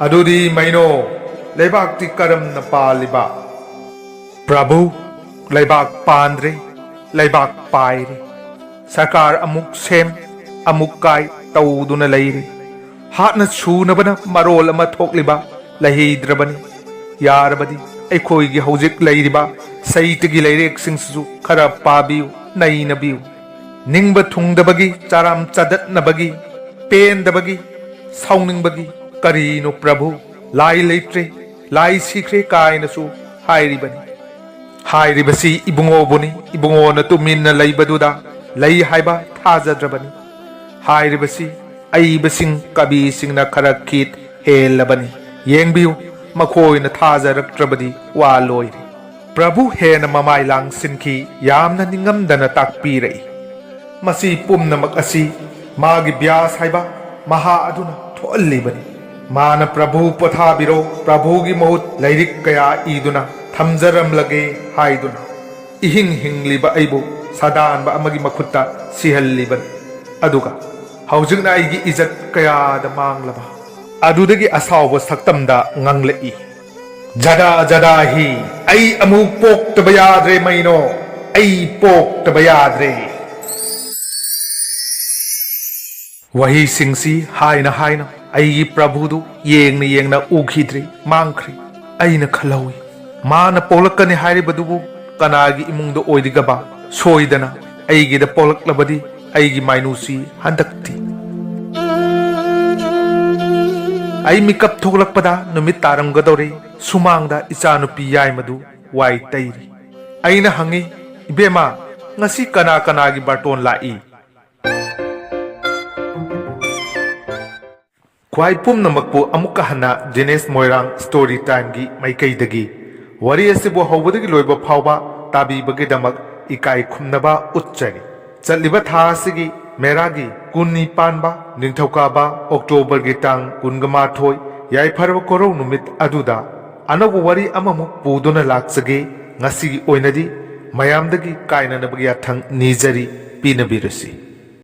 ꯑꯗꯨꯗꯤ ꯃꯩꯅꯣ, ꯂꯩꯕꯥꯛꯇꯤ ꯀꯔꯝꯅ ꯄꯥꯜꯂꯤꯕ? ꯄ꯭ꯔꯚꯨ, ꯂꯩꯕꯥꯛ ꯄꯥꯟꯗ꯭ꯔꯦ, ꯂꯩꯕꯥꯛ ꯄꯥꯏꯔꯦ꯫ ꯁꯔꯀꯥꯔ ꯑꯃꯨꯛ ꯁꯦꯝ, ꯑꯃꯨꯛ ꯀꯥꯏ ꯇꯧꯗꯨꯅ ꯂꯩꯔꯤ꯫ ꯍꯥꯠꯅ ꯁꯨꯅꯕꯅ ꯃꯔꯣꯜ ꯑꯃ ꯊꯣꯛꯂꯤꯕ ꯂꯩꯍꯩꯗ꯭ꯔꯕꯅꯤ꯫ ꯌꯥꯔꯕꯗꯤ ꯑꯩꯈꯣꯏꯒꯤ ꯍꯧꯖꯤꯛ ꯂꯩꯔꯤꯕ ꯁꯍꯤꯇꯒꯤ ꯂꯩꯔꯦꯛꯁꯤꯡꯁꯤꯁꯨ ꯈꯔ ꯄꯥꯕꯤꯌꯨ, ꯅꯩꯅꯕꯤꯌꯨ꯫ ꯅꯤꯡꯕ ꯊꯨꯡꯗꯕꯒꯤ, ꯆꯔꯥꯝ ꯆꯗꯠꯅꯕꯒꯤ, ꯄꯦꯟꯗꯕꯒꯤ, ꯁꯥꯎꯅꯤꯡꯕꯒꯤ, ꯀꯔꯤꯅꯣ ꯄ꯭ꯔꯚꯨ, ꯂꯥꯏ ꯂꯩꯇ꯭ꯔꯦ, ꯂꯥꯏ ꯁꯤꯈ꯭ꯔꯦ ꯀꯥꯏꯅꯁꯨ ꯍꯥꯏꯔꯤꯕꯅꯤ꯫ ꯍꯥꯏꯔꯤꯕꯁꯤ ꯏꯕꯨꯡꯉꯣꯕꯨꯅꯤ꯫ ꯏꯕꯨꯡꯉꯣꯅ ꯇꯨꯃꯤꯟꯅ ꯂꯩꯕꯗꯨꯗ ꯂꯩ ꯍꯥꯏꯕ ꯊꯥꯖꯗ꯭ꯔꯕꯅꯤ꯫ ꯍꯥꯏꯔꯤꯕꯁꯤ ꯑꯏꯕꯁꯤꯡ, ꯀꯕꯤꯁꯤꯡꯅ ꯈꯔ ꯈꯤꯠ ꯍꯦꯜꯂꯕꯅꯤ꯫ ꯌꯦꯡꯕꯤꯌꯨ, ꯃꯈꯣꯏꯅ ꯊꯥꯖꯔꯛꯇ꯭ꯔꯕꯗꯤ ꯋꯥ ꯂꯣꯏꯔꯦ꯫ ꯄ꯭ꯔꯚꯨ ꯍꯦꯟꯅ ꯃꯃꯥꯏ ꯂꯥꯡꯁꯤꯟꯈꯤ, ꯌꯥꯝꯅ ꯅꯤꯡꯉꯝꯗꯅ ꯇꯥꯛꯄꯤꯔꯛꯏ꯫ ꯃꯁꯤ ꯄꯨꯝꯅꯃꯛ ꯑꯁꯤ ꯃꯥꯒꯤ ꯕ꯭ꯌꯥꯁ ꯍꯥꯏꯕ ꯃꯍꯥ ꯑꯗꯨꯅ ꯊꯣꯛꯍꯜꯂꯤꯕꯅꯤ꯫ ꯃꯥꯅ "ꯄ꯭ꯔꯚꯨ ꯄꯣꯊꯥꯕꯤꯔꯣ, ꯄ꯭ꯔꯚꯨꯒꯤ ꯃꯍꯨꯠ ꯂꯥꯏꯔꯤꯛ ꯀꯌꯥ ꯏꯗꯨꯅ ꯊꯝꯖꯔꯝꯂꯒꯦ" ꯍꯥꯏꯗꯨꯅ ꯏꯍꯤꯡ ꯍꯤꯡꯂꯤꯕ ꯑꯩꯕꯨ ꯁꯥꯗꯥꯟꯕ ꯑꯃꯒꯤ ꯃꯈꯨꯠꯇ ꯁꯤꯍꯜꯂꯤꯕꯅꯤ꯫ ꯑꯗꯨꯒ ꯍꯧꯖꯤꯛꯅ ꯑꯩꯒꯤ ꯏꯖꯠ ꯀꯌꯥꯗ ꯃꯥꯡꯂꯕ꯫ ꯑꯗꯨꯗꯒꯤ ꯑꯁꯥꯎꯕ ꯁꯛꯇꯝꯗ ꯉꯥꯡꯂꯛꯏ, "ꯖꯗꯥ, ꯖꯗꯥ ꯍꯤ, ꯑꯩ ꯑꯃꯨꯛ ꯄꯣꯛꯇꯕ ꯌꯥꯗ꯭ꯔꯦ ꯃꯩꯅꯣ, ꯑꯩ ꯄꯣꯛꯇꯕ ꯌꯥꯗ꯭ꯔꯦ"꯫ ꯋꯥꯍꯩꯁꯤꯡꯁꯤ ꯍꯥꯏꯅ ꯍꯥꯏꯅ ꯑꯩꯒꯤ ꯄ꯭ꯔꯚꯨꯗꯨ ꯌꯦꯡꯅ ꯌꯦꯡꯅ ꯎꯈꯤꯗ꯭ꯔꯦ, ꯃꯥꯡꯈ꯭ꯔꯦ꯫ ꯑꯩꯅ ꯈꯜꯍꯧꯏ, ꯃꯥꯅ ꯄꯣꯛꯂꯛꯀꯅꯤ ꯍꯥꯏꯔꯤꯕꯗꯨꯕꯨ ꯀꯅꯥꯒꯤ ꯏꯃꯨꯡꯗ ꯑꯣꯏꯔꯤꯒꯕ? ꯁꯣꯏꯗꯅ ꯑꯩꯒꯤꯗ ꯄꯣꯛꯂꯛꯂꯕꯗꯤ ꯑꯩꯒꯤ ꯃꯥꯏꯅꯨꯁꯤ ꯍꯟꯗꯛꯇꯤ꯫ ꯑꯩ ꯃꯤꯀꯞ ꯊꯣꯛꯂꯛꯄꯗ ꯅꯨꯃꯤꯠ ꯇꯥꯔꯝꯒꯗꯧꯔꯦ꯫ ꯁꯨꯃꯥꯡꯗ ꯏꯆꯥꯅꯨꯄꯤ ꯌꯥꯏꯃꯗꯨ ꯋꯥꯏ ꯇꯩꯔꯤ꯫ ꯑꯩꯅ ꯍꯪꯉꯤ, "ꯏꯕꯦꯝꯃ, ꯉꯁꯤ ꯀꯅꯥ ꯀꯅꯥꯒꯤ ꯕꯥꯔꯇꯣꯟ ꯂꯥꯛꯏ?" ꯈ꯭ꯋꯥꯏ ꯄꯨꯝꯅꯃꯛꯄꯨ ꯑꯃꯨꯛꯀ ꯍꯟꯅ ꯖꯦꯅꯤꯁ ꯃꯣꯏꯔꯥꯡ ꯁ꯭ꯇꯣꯔꯤ ꯇꯥꯏꯝꯒꯤ ꯃꯥꯏꯀꯩꯗꯒꯤ ꯋꯥꯔꯤ ꯑꯁꯤꯕꯨ ꯍꯧꯕꯗꯒꯤ ꯂꯣꯏꯕ ꯐꯥꯎꯕ ꯇꯥꯕꯤꯕꯒꯤꯗꯃꯛ ꯏꯀꯥꯏ ꯈꯨꯝꯅꯕ ꯎꯠꯆꯔꯤ꯫ ꯆꯠꯂꯤꯕ ꯊꯥ ꯑꯁꯤꯒꯤ ꯃꯦꯔꯥꯒꯤ ꯀꯨꯟꯅꯤ ꯄꯥꯟꯕ ꯅꯤꯡꯊꯧꯀꯥꯕ ꯑꯣꯛꯇꯣꯕꯔꯒꯤ ꯇꯥꯡ ꯀꯨꯟꯒ ꯃꯥꯊꯣꯏ, ꯌꯥꯏꯐꯔꯕ ꯀꯣꯔꯧ ꯅꯨꯃꯤꯠ ꯑꯗꯨꯗ ꯑꯅꯧꯕ ꯋꯥꯔꯤ ꯑꯃꯃꯨꯛ ꯄꯨꯗꯨꯅ ꯂꯥꯛꯆꯒꯦ꯫ ꯉꯁꯤꯒꯤ ꯑꯣꯏꯅꯗꯤ ꯃꯌꯥꯝꯗꯒꯤ ꯀꯥꯏꯅꯅꯕꯒꯤ ꯌꯥꯊꯪ ꯅꯤꯖꯔꯤ, ꯄꯤꯅꯕꯤꯔꯁꯤ꯫